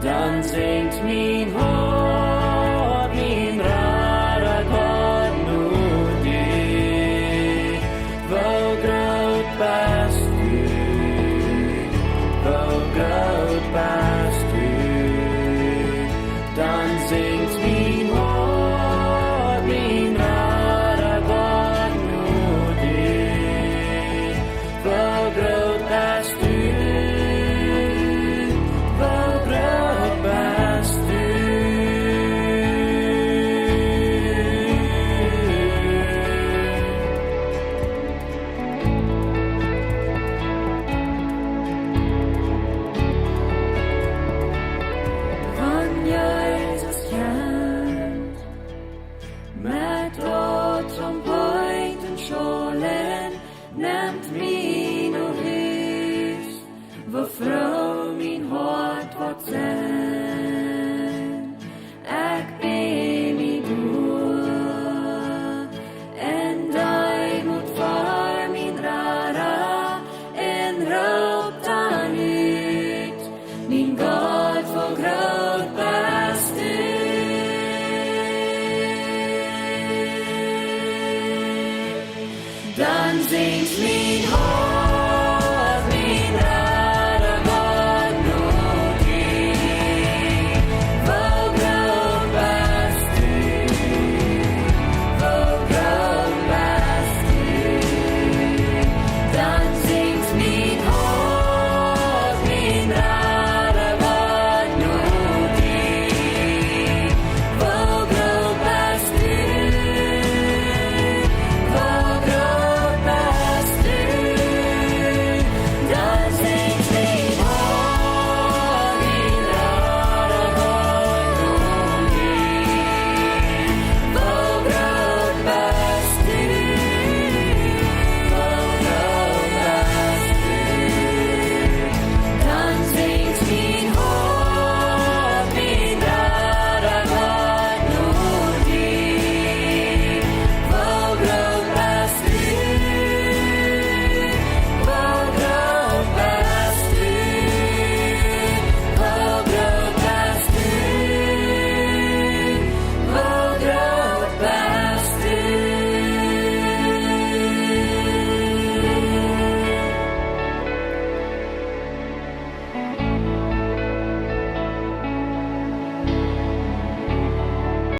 Dan mie no Hus, woo froo mien Hoat woat senn.